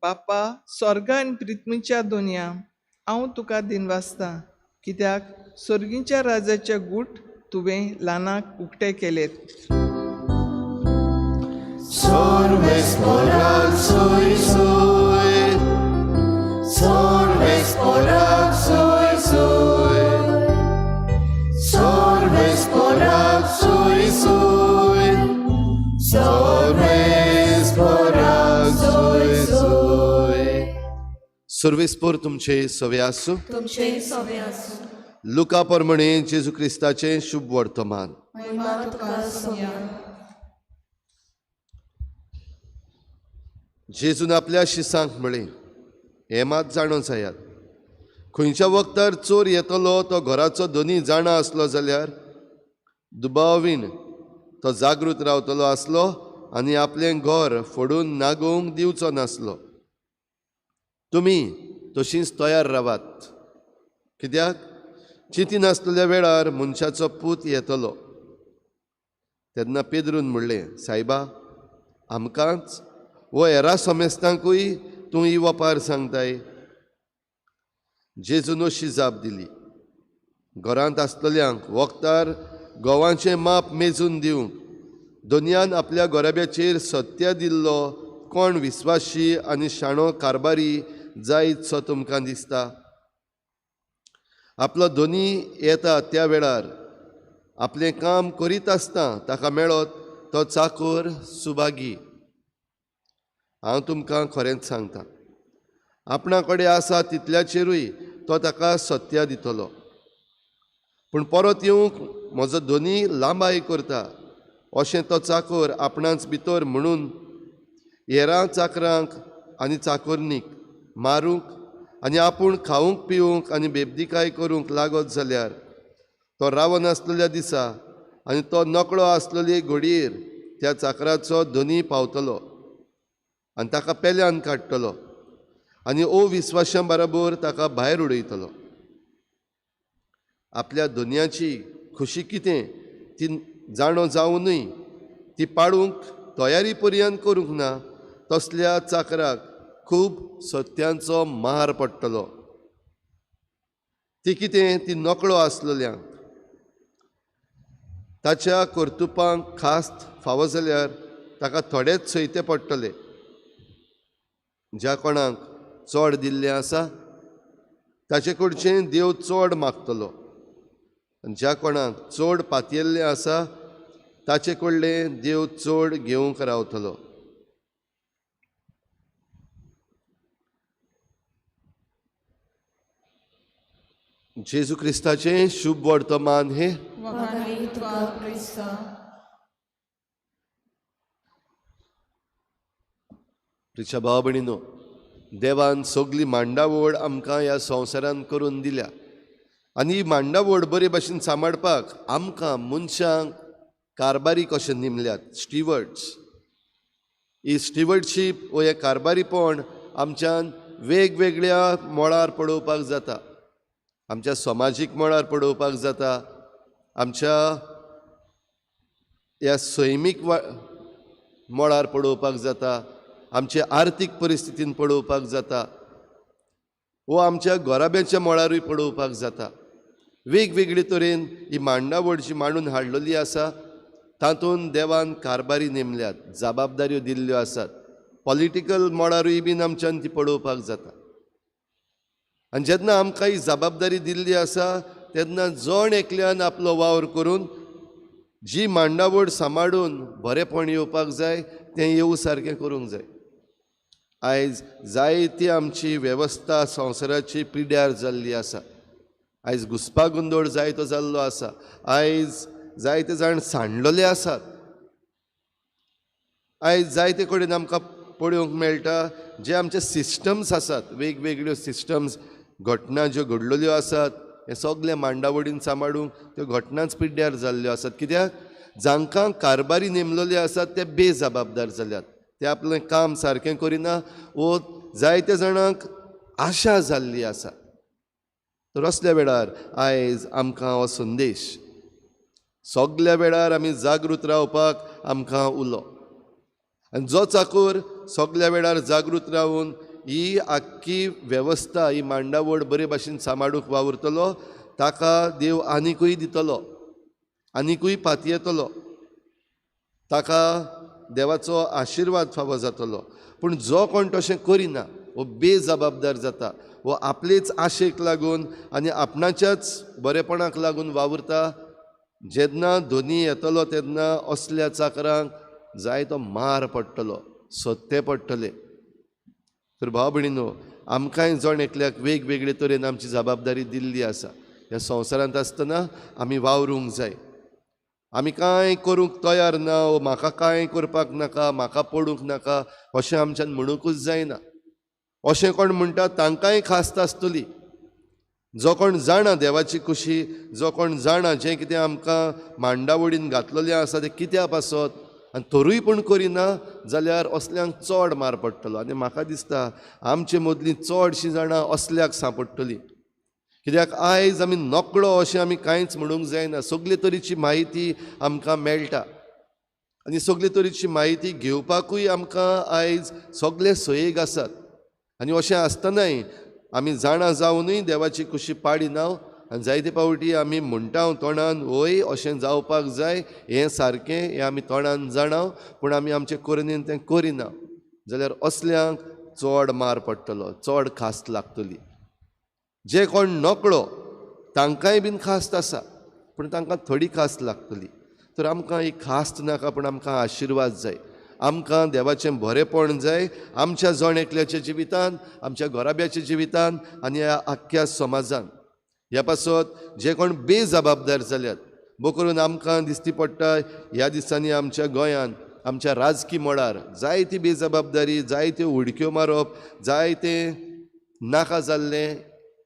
बापा, स्वर्ग आनी पृथ्वीच्या दुनिया, हांव तुका दिनवासता, कित्याक स्वर्गीच्या राजाचे गूट तुवें ल्हानाक उक्ते केलेत. सर्वेस्पोर तुमचे सवे आसूं. तुमचे सवे आसूं. लुका प्रमाणे जेजू क्रिस्ताचें शुभ वर्तमान. जेजून आपल्या शिसांक म्हळें, हें मात जाणून जायात, खंयच्या वखदार चोर येतलो तो घराचो धनी जाणा आसलो जाल्यार दुबावीन तो जागृत रावतलो आसलो आनी आपलें घर फोडून नागोवंक दिवचो नासलो. तुमी तशींच तयार रावात, कित्याक चिंती नासलेल्या वेळार मनशाचो पूत येतलो. तेन्ना पेद्रून म्हणलें, सायबा, आमकांच वो हेरा समेस्तांकूय तूं ही वपार सांगताय? जेजून अशी जाप दिली, घरांत आसतल्यांक वखदार गोवांचें माप मेजून दिवंक दोनयान आपल्या गोराब्याचेर सत्या दिल्लो कोण विस्वाशी आनी शाणो कारभारी जायत सो तुमकां दिसता? आपलो धनी येता त्या वेळार आपलें काम करीत आसता ताका मेळत तो चाकोर सुभागी. हांव तुमकां खरेंच सांगता, आपणा कडेन आसा तितल्याचेरूय तो ताका सत्या दितलो. पूण परत येवंक म्हजो धनी लांबाय करता अशें तो चाकोर आपणाच भितर म्हणून हेरां चाकरांक आनी चाकोरनीक मारूंक आनी आपूण खावंक पिवंक आनी बेबदिकाय करूंक लागत जाल्यार तो रावनासलेल्या दिसा आनी तो नकळो आसलेले घडयेर त्या चाकराचो धनी पावतलो आनी ताका पेल्यान काडटलो आनी अविस्वाशां बराबर ताका भायर उडयतलो. आपल्या धनयाची खुशी कितें ती जाणो जावनूय ती पाडूंक तयारी पर्यंत करूंक ना तसल्या चाकराक खूब सत्यांचो मार पडटलो. ती कितें ती नकळो आसलेल्यांक ताच्या कर्तुपांक खास्त फावो जाल्यार ताका थोडेच सयते पडटले. ज्या कोणाक चड दिल्लें आसा ताचे कडचें देव चड मागतलो आनी ज्या कोणाक चड पातयेल्लें आसा ताचे कडलें देव चड घेवंक रावतलो. जेजू क्रिस्ताचें शुभ वर्तमान हे. प्रिच्या भाव भयणीनो, देवान सगली मांडावळ आमकां ह्या संवसारान करून दिल्या. आनी ही मांडावळ बरे भाशेन सांबाळपाक आमकां मनशांक कारबारी कशें नेमल्यात, स्टिवर्ड्स. ही स्टिवर्डशीप वो हें कारबारीपण आमच्यान वेगवेगळ्या मळार पळोवपाक जाता. आमच्या समाजीक मळार पळोवपाक जाता, आमच्या ह्या सैमीक मळार पळोवपाक जाता, आमचे आर्थीक परिस्थितीन पळोवपाक जाता, वो आमच्या घराब्याच्या मळारूय पळोवपाक जाता. वेगवेगळे तरेन ही मांडावळ जी मांडून हाडलेली आसा तातूंत देवान कारबारी नेमल्यात, जबाबदाऱ्यो दिल्ल्यो आसात. पॉलिटिकल मळारूय बीन आमच्यान ती पळोवपाक जाता. आनी जेन्ना आमकां ही जबाबदारी दिल्ली आसा तेन्ना जण एकल्यान आपलो वावर करून जी मांडावळ सांबाळून बरेंपण येवपाक जाय तें येवं सारकें करूंक जाय. आयज जायती आमची वेवस्था संवसाराची पिड्यार जाल्ली आसा. आयज घुस्पागोंदळ जायतो जाल्लो आसा. आयज जायते जाण सांडलेले आसात. आयज जायते कडेन आमकां पळोवंक मेळटा जे आमचे सिस्टम्स आसात, वेगवेगळ्यो सिस्टम्स, घटना ज्यो घडलेल्यो आसात हे सगळे मांडावळीन सांबाळूंक त्यो घटनाच पिड्ड्यार जाल्ल्यो आसात. कित्याक जांकां कारबारी नेमलेले आसात ते बेजबाबदार जाल्यात, ते आपलें काम सारकें करिना वो जायते जाणांक आशा जाल्ली आसा. तर असल्या वेळार आयज आमकां हो संदेश सगल्या वेळार आमी जागृत रावपाक आमकां उलो. आनी जो चाकूर सगल्या वेळार जागृत रावन ही आख्खी वेवस्था, ही मांडावळ बरे भाशेन सांबाळूंक वावुरतलो ताका देव आनिकूय दितलो, आनिकूय पातयेतलो, ताका देवाचो आशिर्वाद फावो जातलो. पूण जो कोण तशें करिना वो बेजबाबदार जाता, वो आपलेच आशेक लागून आनी आपणाच्याच बरेपणाक लागून वावुरता. जेन्ना धोनी येतलो तेन्ना असल्या चाकरांक जायतो मार पडटलो, सत्ते पडटले. तर भाव भयणीनो, आमकांय जण एकल्याक वेगवेगळे तरेन आमची जबाबदारी दिल्ली आसा. ह्या संवसारांत आसतना आमी वावरूंक जाय. आमी कांय करूंक तयार ना, ओ म्हाका कांय करपाक नाका, म्हाका पडूंक नाका अशें आमच्यान म्हणूंकूच जायना. अशें कोण म्हणटा तांकांय खास्त आसतली. जो कोण जाणा देवाची खुशी, जो कोण जाणा जें कितें आमकां मांडावळीन घातलेलें आसा तें कित्या पासत आनी तरूय पूण करिना जाल्यार असल्यांक चड मार पडटलो. आनी म्हाका दिसता आमचे मदलीं चडशीं जाणां असल्याक सांपडटलीं. कित्याक आयज आमी नकळो अशें आमी कांयच म्हणूंक जायना. सगळे तरेची म्हायती आमकां मेळटा आनी सगळे तरेची म्हायती घेवपाकूय आमकां आयज सगळे सोयेक आसात. आनी अशें आसतनाय आमी जाणा जावनूय देवाची खुशी पाडिना आनी जायते फावटी आमी म्हणटा तोंडान वय अशें जावपाक जाय, हें सारकें, हें आमी तोंडान जाणा, पूण आमी आमचे करणेन तें करिना जाल्यार असल्यांक चड मार पडटलो, चड खास्त लागतली. जे कोण नकळो तांकांय बीन खास्त आसा, पूण तांकां थोडी खास्त लागतली. तर आमकां ही खास्त नाका, पूण आमकां आशिर्वाद जाय, आमकां देवाचें बरेंपण जाय आमच्या जण एकल्याच्या जिवितान, आमच्या घराब्याच्या जिवितान आनी ह्या आख्ख्या समाजान. ह्या पासत जे कोण बेजबाबदार जाल्यात, बो करून आमकां दिश्टी पडटा ह्या दिसांनी आमच्या गोंयांत आमच्या राजकी मळार जायती बेजबाबदारी, जायत्यो उडक्यो मारप, जायते नाका जाल्लें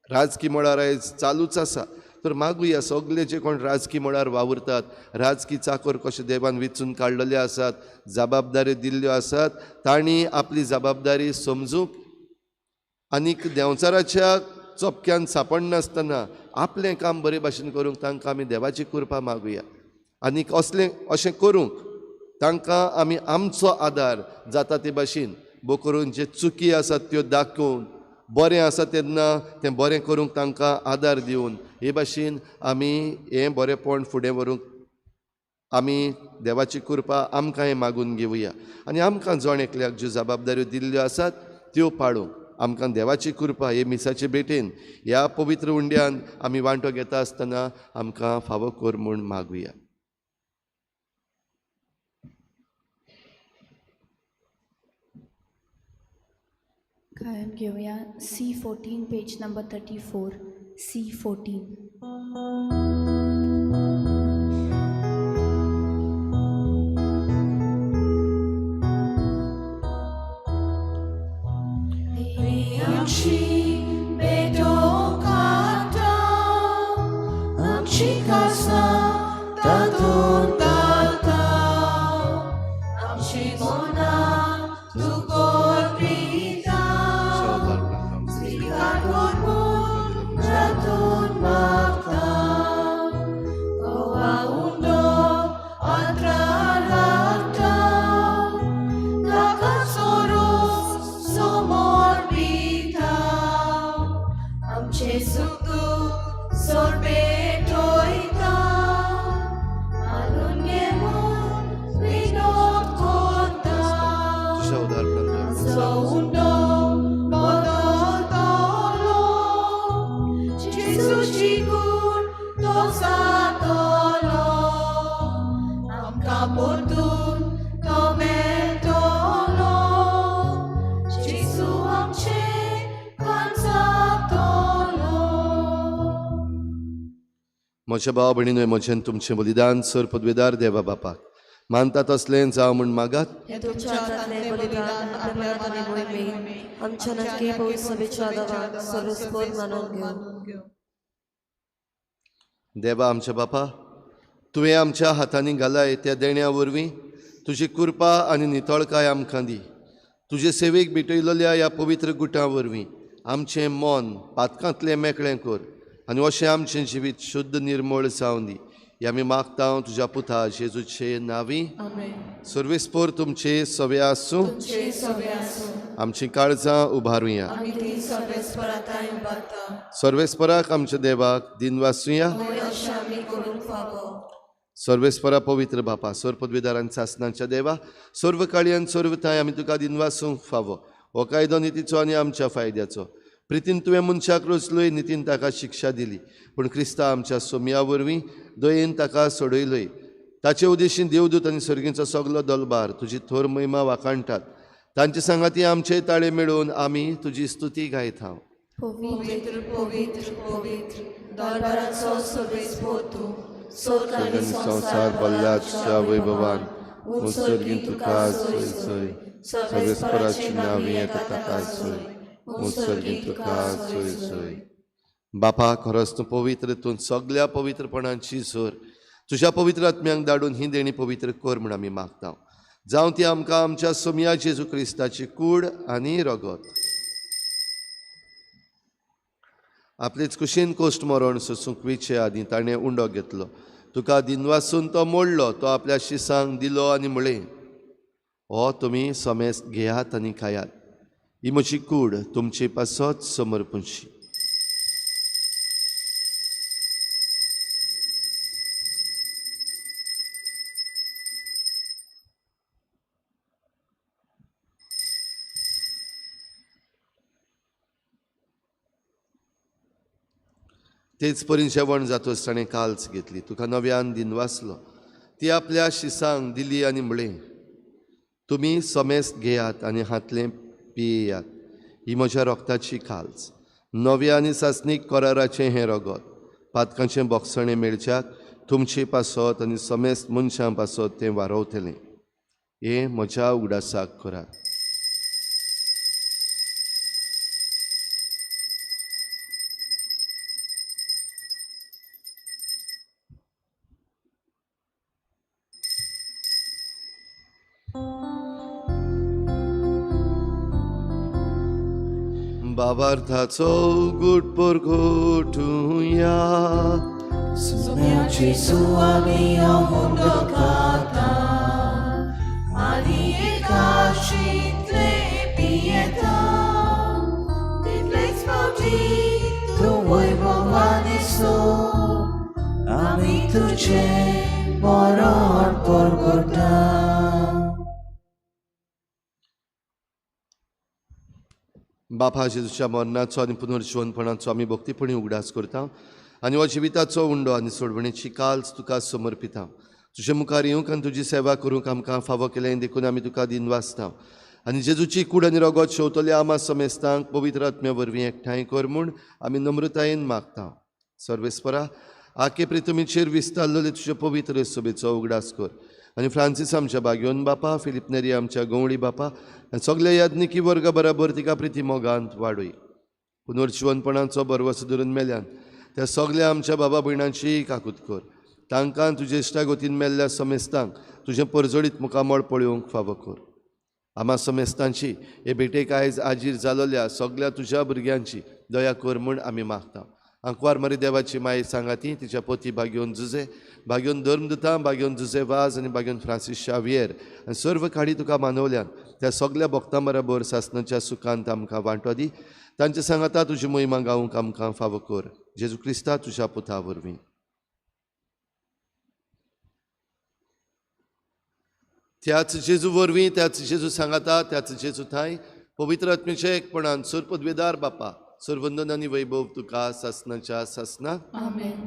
राजकी मळार आयज चालूच आसा. तर मागुया सगळे जे कोण राजकी मळार वावुरतात, राजकी चाकर कशे देवान विचून काडलेले आसात, जबाबदारी दिल्ल्यो आसात, तांणी आपली जबाबदारी समजूंक आनीक देंवचाराच्या चपक्यान सांपडनासतना आपलें काम बरे भाशेन करूंक तांकां आमी देवाची कृपा मागुया. आनीक असलें अशें करूंक तांकां आमी आमचो आदार जाता ते भाशेन बो करून जे चुकी आसात त्यो दाखोवन, बरें आसा तेन्ना तें बरें करूंक तांकां आदार दिवन हे भाशेन आमी हें बरेंपण फुडें व्हरूंक आमी देवाची कृपा आमकांय मागून घेवया. आनी आमकां जण एकल्याक ज्यो जबाबदाऱ्यो दिल्ल्यो आसात त्यो पाळूंक आमकां देवाची कृपा हे मिसाचे भेटेन ह्या पवित्र उंड्यान आमी वांटो घेता आसतना आमकां फावो कर म्हूण मागुया. गायन घेवया C14 page number 34 C14. Priamshi bedokata आमचो उंडो बदलतलो, जेजूची कूड तो जातलो, आमकां परतून तो मेळटलो, जेजू आमचे कांचातलो. म्हज्या भाव भयणीनो, म्हजें तुमचें बलिदान सर पदवेदार देवा बापाक मानता तसलें जावं म्हूण मागात. हें तुमच्या हातांतलें बलिदान आपल्या मनात आनी मोहिमेक आमच्या नक्की पवित्र सभेच्या देवाक सर्वस्पोर मानून घेवं. देवा आमच्या बापा, तुवें आमच्या हातांनी घालाय त्या देण्या वरवीं तुजी कृपा आनी नितळकाय आमकां दी. तुजे सेवेक भेटयलेल्या ह्या पवित्र गुटां वरवीं आमचें मन पातकांतलें मेकळें कर आनी अशें आमचें जिवीत शुद्ध निर्मळ जावन दी. हे आमी मागता तुज्या पुता जेजूचे नांवी. सर्वेस्पोर तुमचे सवे आसूं. आमचीं काळजां उबारुया. सर्वेस्पराक आमच्या देवाक दिनवासुया. सर्वेस्परा पवित्र बापा, सर्व पदवीदारान सासनाच्या देवा, सर्व काळयान सर्व थांय आमी तुका दिनवासूंक फावो. हो कायदो नितीचो आनी आमच्या फायद्याचो. प्रितीन तुवें मनशाक रचलोय, नितीन ताका शिक्षा दिली, पूण क्रिस्ता आमच्या सोमया वरवीं दयेन ताका सोडयलोय. ताचे उद्देशीन देवदूत आनी सर्गींचो सगलो दलबार तुजी थोर महिमा वाखाणटात. तांचे सांगाती आमचे ताळे मेळोवन आमी तुजी स्तुती गायता. पवित्र पवित्र पवित्र दरबाराचो सर्वेस्पोर तूं, स्वर्ग आनी संवसार भल्ला तुज्या वैभवान, उत्सर्गीन तुका सोय सोय, सर्वेस्पराची नांवी येता ताका सोय, उत्सर्गीन तुका सोय सोय. बापा, खरोच तूं पवित्र, तूं सगल्या पवित्रपणाची जोर. तुज्या पवित्र आत्म्यांक धाडून ही देणी पवित्र कर म्हूण आमी मागता. जावं ती आमकां आमच्या सोमया जेजू क्रिस्ताची कूड आनी रगत. आपलेच कुशीन कोश्ट मरण सोसूंक विचे आदीं ताणें उंडो घेतलो, तुका दिनवासून तो मोडलो, तो आपल्या शिसांक दिलो आनी म्हळें, हो तुमी समेस्त घेयात आनी खायात, ही म्हजी कूड तुमचे पासत समर्पणशी. तेच परी जेवण जातच ताणें काल्च घेतली, तुका नव्यान दिनवासलो, ती आपल्या शिसांक दिली आनी म्हळें, तुमी समेस्त घेयात आनी हातलें पियेयात, ही म्हज्या रोगताची काल्च, नव्या आनी सासणीक कराराचें हें रगत, पातकांचें बोगसणें मेळच्याक तुमचे पासत आनी समेस्त मनशां पासत तें वारवतलें. हें म्हज्या उगडासाक करात. बाबार्थाचो गुट परगोटुया. सुम्या जेजू आमी उंडो खाता आनी एकाशींतले पियेता, तितलेच फावटी तूं वैभवान येसो, आमी तुजें मरण परगटा. बापा, जेजूच्या मरणाचो आनी पुनर्जिवनपणाचो आमी भक्तीपणी उगडास करता आनी हो जिविताचो उंडो आनी सोडवणेची काल्च तुका समर्पिता. तुजे मुखार येवंक आनी तुजी सेवा करूंक आमकां फावो केलें देखून आमी तुका दिनवासता. आनी जेजूची कूड आनी रगत शेवतल्या आमा समेस्तांक पवित्र आत्म्या वरवीं एकठांय कर म्हूण आमी नम्रतायेन मागता. सर्वेस्परा, आके प्रितमीचेर विस्तारलेले तुजे पवित्र सभेचो उगडास कर आनी फ्रांसीस आमच्या बाग्योन बापा, फिलीप नेरी आमच्या गवळी बापा आनी सगल्या याज्ञिकी वर्गा बराबर तिका प्रिती मोगांत वाडय. पुनर्जिवनपणाचो बरवस धरून मेल्यान त्या सगल्या आमच्या बाबा भयणांची काकूत कर. तांकां तुजे इश्टागतीन मेल्ल्या समेस्तांक तुजें परजळीत मुखामळ पळोवंक फावो कर. आमा समेस्तांची हे भेटेक आयज आजीर जालोल्या सगल्या तुज्या भुरग्यांची दया कर म्हूण आमी मागता. आंकवार मरी देवाची माई सांगाती, तिच्या पोती भाग्योन जुजे, भाग्योन धर्मदुतां, भाग्योन जुजे वाज आनी भाग्योन फ्रांसीस शावियर आनी सर्व काडी तुका मानवल्यान त्या सगल्या भक्तां बराबर सासणाच्या सुखांत आमकां वांटो दी. तांचे सांगाता तुजी महिमा गावंक आमकां फावो कर. जेजू क्रिस्ता तुज्या पुता वरवीं. त्याच जेजू वरवीं, त्याच जेजू सांगाता, त्याच जेजू थांय पवित्र आत्म्याच्या एकपणान सर्व पदवेदार बापा, सर्वंदन आनी वैभव तुका सासनाच्या सासना. आमेन.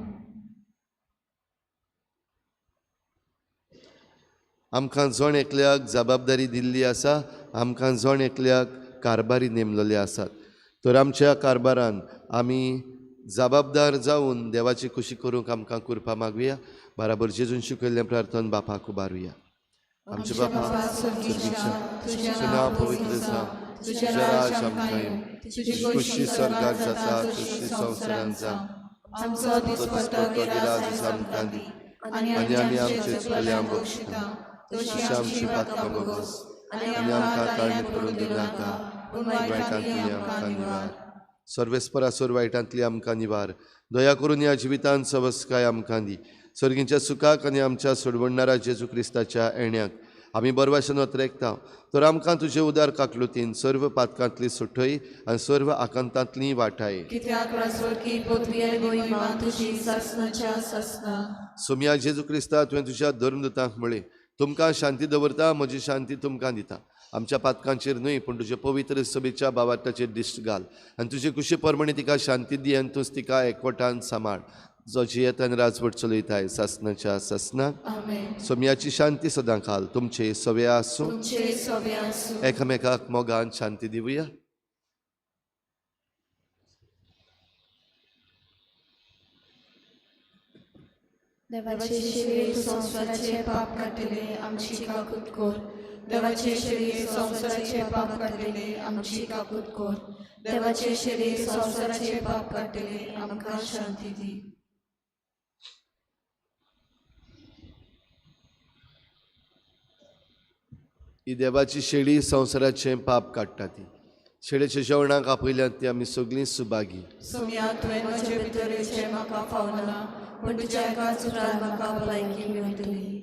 आमकां जण एकल्याक जबाबदारी दिल्ली आसा, आमकां जण एकल्याक कारभारी नेमलेले आसात. तर आमच्या कारभारान आमी जबाबदार जावन देवाची खुशी करूंक आमकां कृपा मागुया. बराबर जेजून शिकयल्लें प्रार्थन बापाक उबारुया. आमचे बापा स्वर्गीच्या, तुजें नांव पवित्र जावं, तुजें राज आमकां येवं, तुजी खुशी स्वर्गात जाता तशी संवसारांत जावं. आमचो दिसपट्टो गिरास आमकां दी आनी आमी आमचे चुकल्यांक बक्षिता तशी आमची पातकां भोगोस आनी आमकां ताळणी पडून दिवं नाका, पूण वायटांतली आमकां निवार. सर्वेस्परा सोर वायटांतली आमकां निवार. दया करून ह्या जिवितांत सवस्काय आमकां दी. सर्गींच्या सुखाक आनी आमच्या सोडवणणारा जेजू क्रिस्ताच्या येण्याक आमी बरवाशन अत्रेकता. तर आमकां तुजे उदार काकलुतीन सर्व पातकांतली सुटय आनी सर्व आकांतांतली वाटाय. कित्याक राजवटकी पदवी आनी मोहिमा तुजी सासनाच्या सासना. सोमया जेजू क्रिस्ता, तुवें तुज्या धर्मदूतांक म्हळें, तुमकां शांती दवरता, म्हजी शांती तुमकां दिता. आमच्या पातकांचेर न्हय पूण तुजे पवित्र सभेच्या बावार्थाचेर दिश्ट घाल आनी तुजे कुशी प्रमाणे तिका शांती दी आनी तूंच तिका एकवटान सांबाळ, जो जियेत आनी राजवट चलयताय सासनाच्या सासना. आमेन. सोमयाची शांती सदां काल तुमचे सवे आसूं. तुमचे सवे आसूं. एकामेकाक मोगान शांती दिवया. देवाचे देवाचे शरीर शरीर संवसाराचे संवसाराचे पाप पाप काडटले, काडटले आमची आमची काकूत काकूत कर. देवाचे शरीर संवसाराचे पाप काडटले आमची काकूत कर. देवाचे शरीर संवसाराचे पाप काडटले आमकां शांती दी. ही देवाची शेळी संवसाराचें पाप काडटा. ती शेळेच्या जेवणाक आपयल्यात ती आमी सगळीं सुभागी. सोम्या, तुवें म्हजे भितर येवचें म्हाका फावना, पूण तुज्या एकाच उतरान म्हाका भलायकी मेळटली.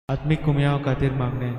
आत्मीक कुमयाव खातीर मागणें.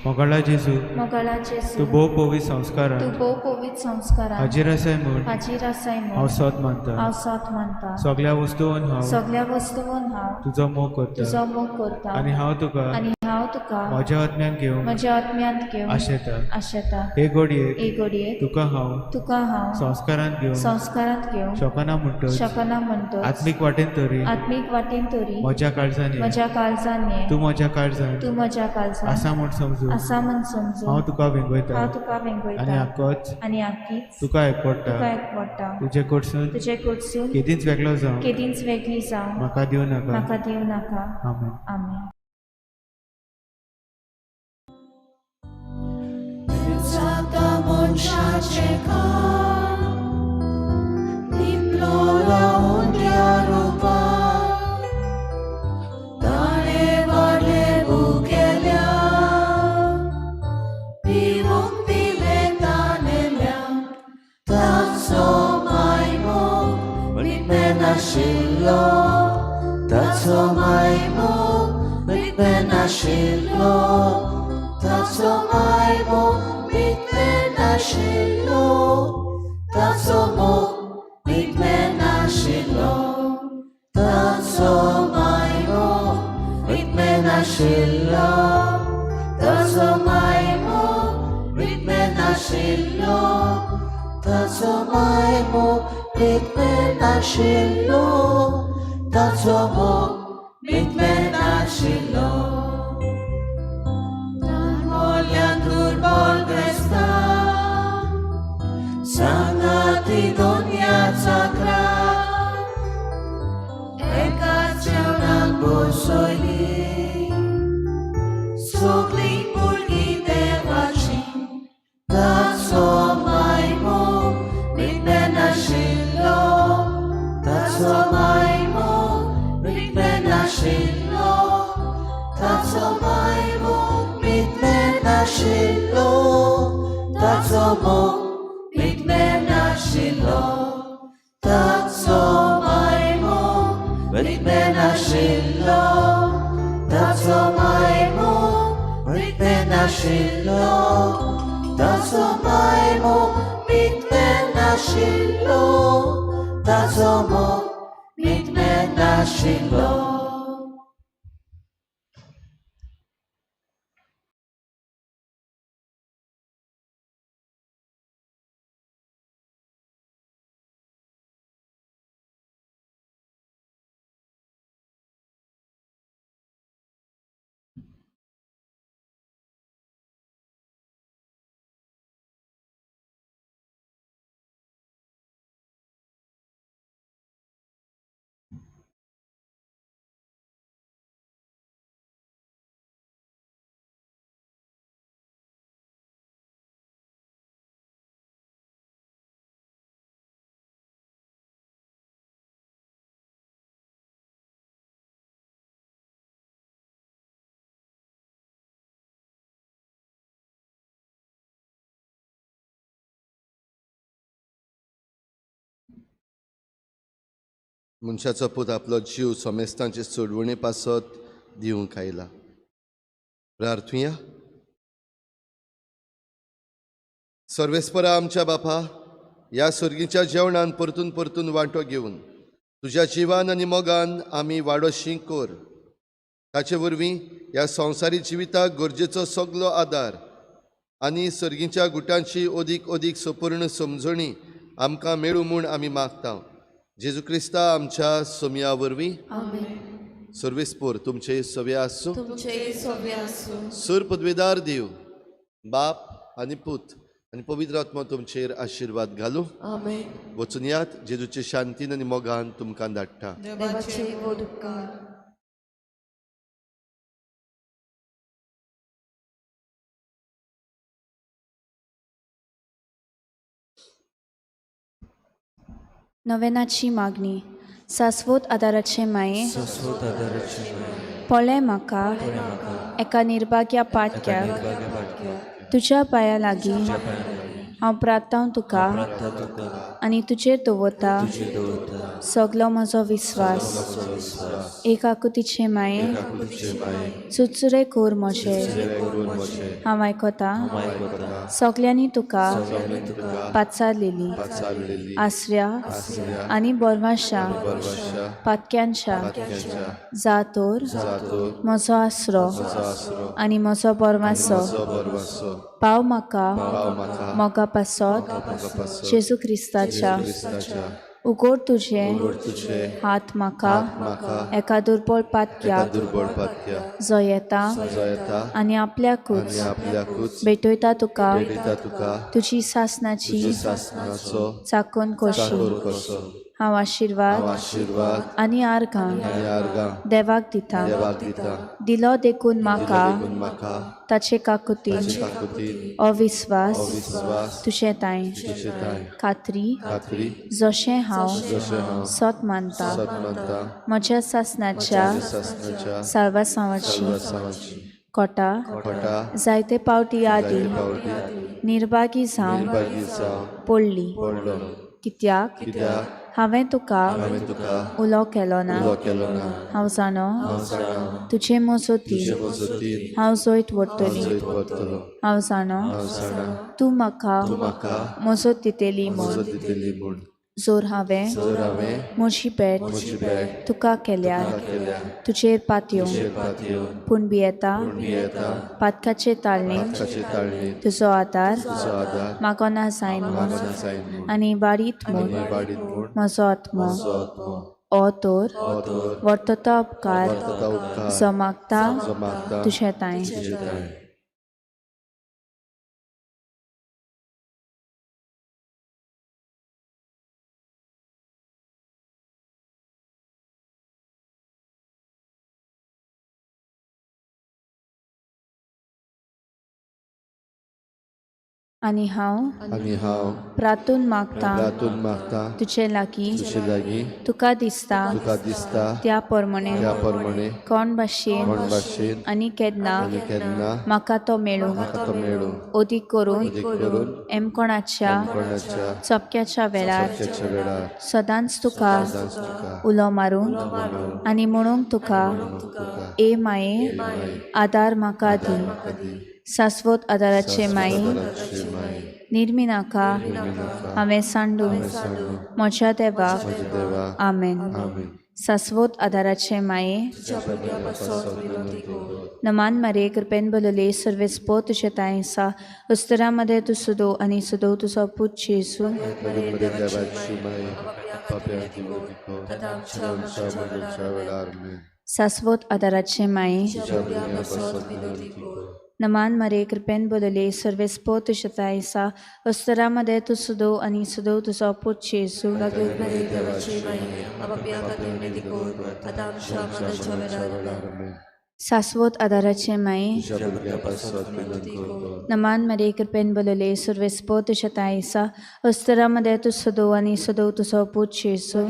मोगाळा जेजू, मोगाळा जेजू, तूं भोव पवित्र तूं संस्कारान भोव पवित्र संस्कारान हाजीर आसाय म्हूण हाजीर आसाय हांव म्हूण सोत मानता. हांव सोत मानता. सगळ्या वस्तून हांव सगळ्या वस्तून हांव तुजो मोग करता तुजो मोग करता आनी हांव तुका आनी हांव तुका म्हज्या आत्म्यान घेवंक म्हज्या आत्म्यांत घेवन आशेता. आशेता. हे घडयेक हे घडयेक तुका हांव तुका हांव संस्कारान घेवंक संस्कारांत घेवंक शकना म्हणटच शकना म्हणटच आत्मीक वाटेन तरी आत्मीक वाटेन तरी म्हज्या काळजान ये. म्हज्या काळजान ये. तूं म्हज्या काळजान तूं म्हज्या काळजान आसा म्हूण समजून आसा म्हूण समजून हांव तुका वेंगयता हांव तुका आनी वेंगयता आकोच आनी आकीच तुका एकवटा. तुका एकवटा. तुजे कडसून तुजे कडसून केदींच वेगळो जावं केदींच वेगळी जावं म्हाका दिवं नाका. म्हाका दिवं नाका. आमेन. आमेन. जाता मनशाचें काम लिपलो उंड्या रुपान ताणें वाडलें भुकेल्या पिवूंक दिलें तानेल्या. ताचो मायमोग विटमेनाशिल्लो, ताचो मायमोग विटमेनाशिल्लो, ताचो मायमोग विटमेनाशिल्लो, ताचो मोग विटमेनाशिल्लो, ताचो मायमोग विटमेनाशिल्लो, ताचो मायमोग विटमेनाशिल्लो, ताचो मायमोग विटमेनाशिल्लो, ताचो मोग विटमेनाशिल्लो. मोल्या दुर्बल ग्रेस्ता सांगाती दोनयाचा एकाच जेवणाक बसयली सगळीं भुरगीं देवाची. ताचो मायमोग विटमेनाशिल्लो, ताचो मायमोग विटमेनाशिल्लो, ताचो मायमोग विटमेनाशिल्लो, ताचो मोग विटमेनाशिल्लो, ताचो मायमोग विटमेनाशिल्लो, ताचो मायमोग विटमेनाशिल्लो, ताचो मायमोग विटमेनाशिल्लो, नाशिल्लो, ताचो मोग मिटमेन नाशिल्लो. मनशाचो पूत आपलो जीव सोमेस्तांचे सोडवणे पासत दिवंक आयला. प्रार्थुया. सर्वेस्परा आमच्या बापा, ह्या सर्गीच्या जेवणान परतून परतून वांटो घेवन तुज्या जिवान आनी मोगान आमी वाडोशी कर. ताचे वरवीं ह्या संवसारी जिविताक गरजेचो सगलो आदार आनी सर्गीच्या गुटांची अदीक अदीक सपूर्ण समजणी आमकां मेळूं म्हूण आमी मागता. जेजू क्रिस्ता आमच्या सोमया वरवीं. सर्वेस्पोर तुमचे सवे आसूं. सूर पदवेदार देव बाप आनी पूत आनी पवित्र आत्मा तुमचेर आशिर्वाद घालूं. वचून यात जेजूचे शांतीन आनी मोगान तुमकां धाडटा. नवेनाची मागणी. सास्वत आदाराचे माये, पळय म्हाका एका निर्भाग्या पाटक्याक तुज्या पांया लागीं हांव प्रार्थांव तुका आनी तुजेर दवरता सगलो म्हजो विस्वास. एक आकुतीचे माये, चुरचुरे कोर म्हजे, हांव आयकता सगल्यांनी तुका पाचारलेली आसऱ्या आनी बोरवाशा पातक्यांच्या जातोर म्हजो आसरो आनी म्हजो बोरवासो पाव म्हाका मोगा पासत जेजू क्रिस्ताच्या. उगड तुजे हात म्हाका एका दुर्बळ पातक्याक जो येता आनी आपल्याकूच भेटयता तुका तुजी सासनाची चाकून कशी. हांव आशिर्वाद आनी आर्गां देवाक दिता. दिलो देखून म्हाका ताचे काकुतीन अविस्वास तुजें तांय खात्री जशें हांव सत मानता म्हज्या सासनाच्या साल्वासांवाची कोटा जायते पावटी आदी निर्भागी जावन पडली. कित्याक हांवें तुका उलो केलो ना. हांव जाणो तुजे मजतीन हांव जैत व्हरतली. हांव जाणो तूं म्हाका मजत दितली म्हूण. जोर हांवें म्हजी भेट तुका केल्यार तुजेर पातयो पूण भियेता पातकाचे ताळणेन तुजो आदार मागोना जायन म्हूण आनी वाडीत म्हूण म्हजो आत्मो ओ तर वर्तता उपकार जो मागता तुजें तांय. आनी हांव प्रार्थून मागता तुजे लागीं तुका दिसता त्या प्रमाणे कोण भाशेन आनी केन्ना म्हाका तो मेळूं. अदीक करून एमकोणाच्या चपक्याच्या वेळार सदांच तुका उलो मारूंक आनी म्हणूंक तुका ए माये आदार म्हाका दी. सास्वत आदाराचे माये, निर्मिनाका हांवें सांडून म्हज्या देवाक. आमेन. सासवत आदाराचे माये नमान मारये कृपेन बोलले सर्वेस्पो तुझे तांयसा उस्तरा मदें तूं सुदो आनी सुदो तुजो पूत जेजू. सासवत आदाराचे माये नमान मरे कृपेन बोलले सर्वेस्पो तुझे तांयसा उस्तरा मदें तूं सुदो आनी सुदो तुजो पूत जेजू. सासवत आदाराचे माये नमान मरे कृपेन बोलले सर्वेस्पो तुझे तांयसा उस्तरा मदें तूं सुदो आनी सुदो तुजो पूत जेजू.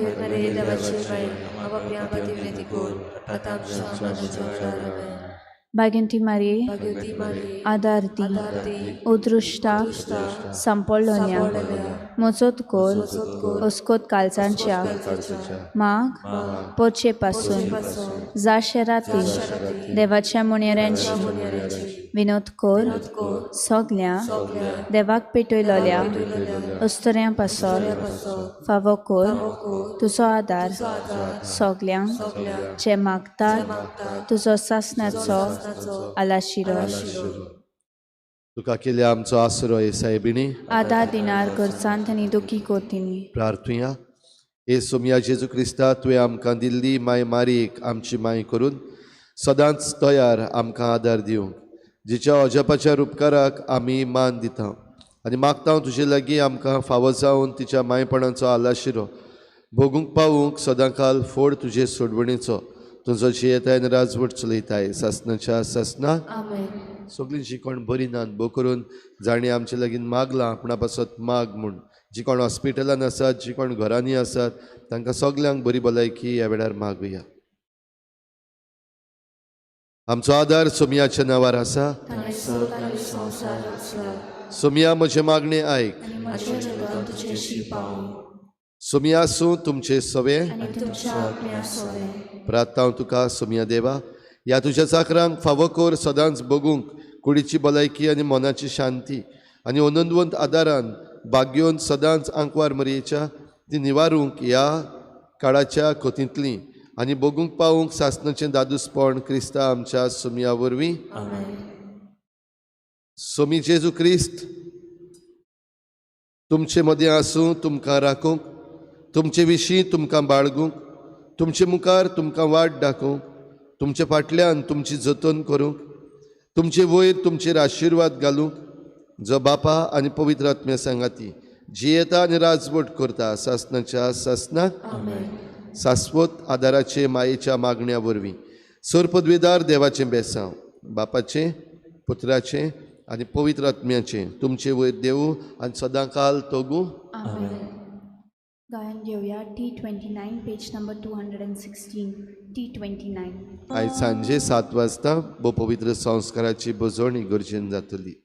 भाग्यंती मारये आदार दी उदृश्टा सांपडलोन्या मोजोत कोर ओस्कोत कालजांच्या माग पोचे पासून जाशे राती देवाच्या मुणेऱ्यांची विनोद कोर सगल्या देवाक पेटयलोल्या अस्तऱ्यां पासोर फावो कोर तुजो आदार सगल्यांक जे मागतात तुजो सासणाचो आलाशिरो. तुका केल्या आमचो आसरो हे सायबिणी आदार दिनार करचांत आनी दुखी कोतिनी. प्रार्थुया. हे सोमया जेजू क्रिस्ता, तुवें आमकां दिल्ली माय मारीक आमची माय करून सदांच तयार आमकां आदार दिवंक, जिच्या अजापाच्या रुपकाराक आमी मान दिता आनी मागता तुजे लागीं आमकां फावो जावन तिच्या मायपणाचो आलाशिरो भोगूंक पावूंक सदांकाल फोड तुजे सोडवणेचो. तुजो जियेताय आनी राजवट चलयताय सासनाच्या सासना. सगळीं जी कोण बरी नात भो करून जाणीं आमचे लागीं मागलां आपणा पासत माग म्हूण, जी कोण हॉस्पिटलान आसात, जी कोण घरांनी आसात, तांकां सगल्यांक बरी भलायकी ह्या वेळार मागुया. आमचो आदार सोमयाच्या नांवार आसा. सोमया म्हजें मागणें आयक. सोमया आसूं तुमचे सवे. प्रार्थना तुका सोमया देवा, ह्या तुज्या चाकरांक फावो कर सदांच बगूंक कुडीची भलायकी आनी मनाची शांती आनी अनंदवंत आदारान भाग्योन सदांच आंकवार मरयेच्या ती निवारूंक ह्या काळाच्या कोतींतली आनी बगूंक पावूंक सासणाचें दादूसपण क्रिस्ता आमच्या सोमया वरवीं. सोमी जेजू क्रिस्त तुमचे मदीं आसूं, तुमकां राखूंक, तुमचे विशीं तुमकां बाळगूंक, तुमचे मुखार तुमकां वाट दाखोवंक, तुमचे फाटल्यान तुमची जतन करूंक, तुमचे वयर तुमचेर आशिर्वाद घालूंक, जो बापा आनी पवित्र आत्म्या सांगाती जियेता आनी राजवट करता सासणाच्या सासणाक. सास्वत आदाराचे मायेच्या मागण्या वरवीं सर पदवेदार देवाचें बेसांव बापाचें पुत्राचें आनी पवित्र आत्म्याचें तुमचे वयर देवू आनी सदांकाल तोगू. गायन घेवया T29 page number 216. T29. आयज सांजे 7 वाजता भो पवित्र संस्काराची बजवणी गरजेन जातली.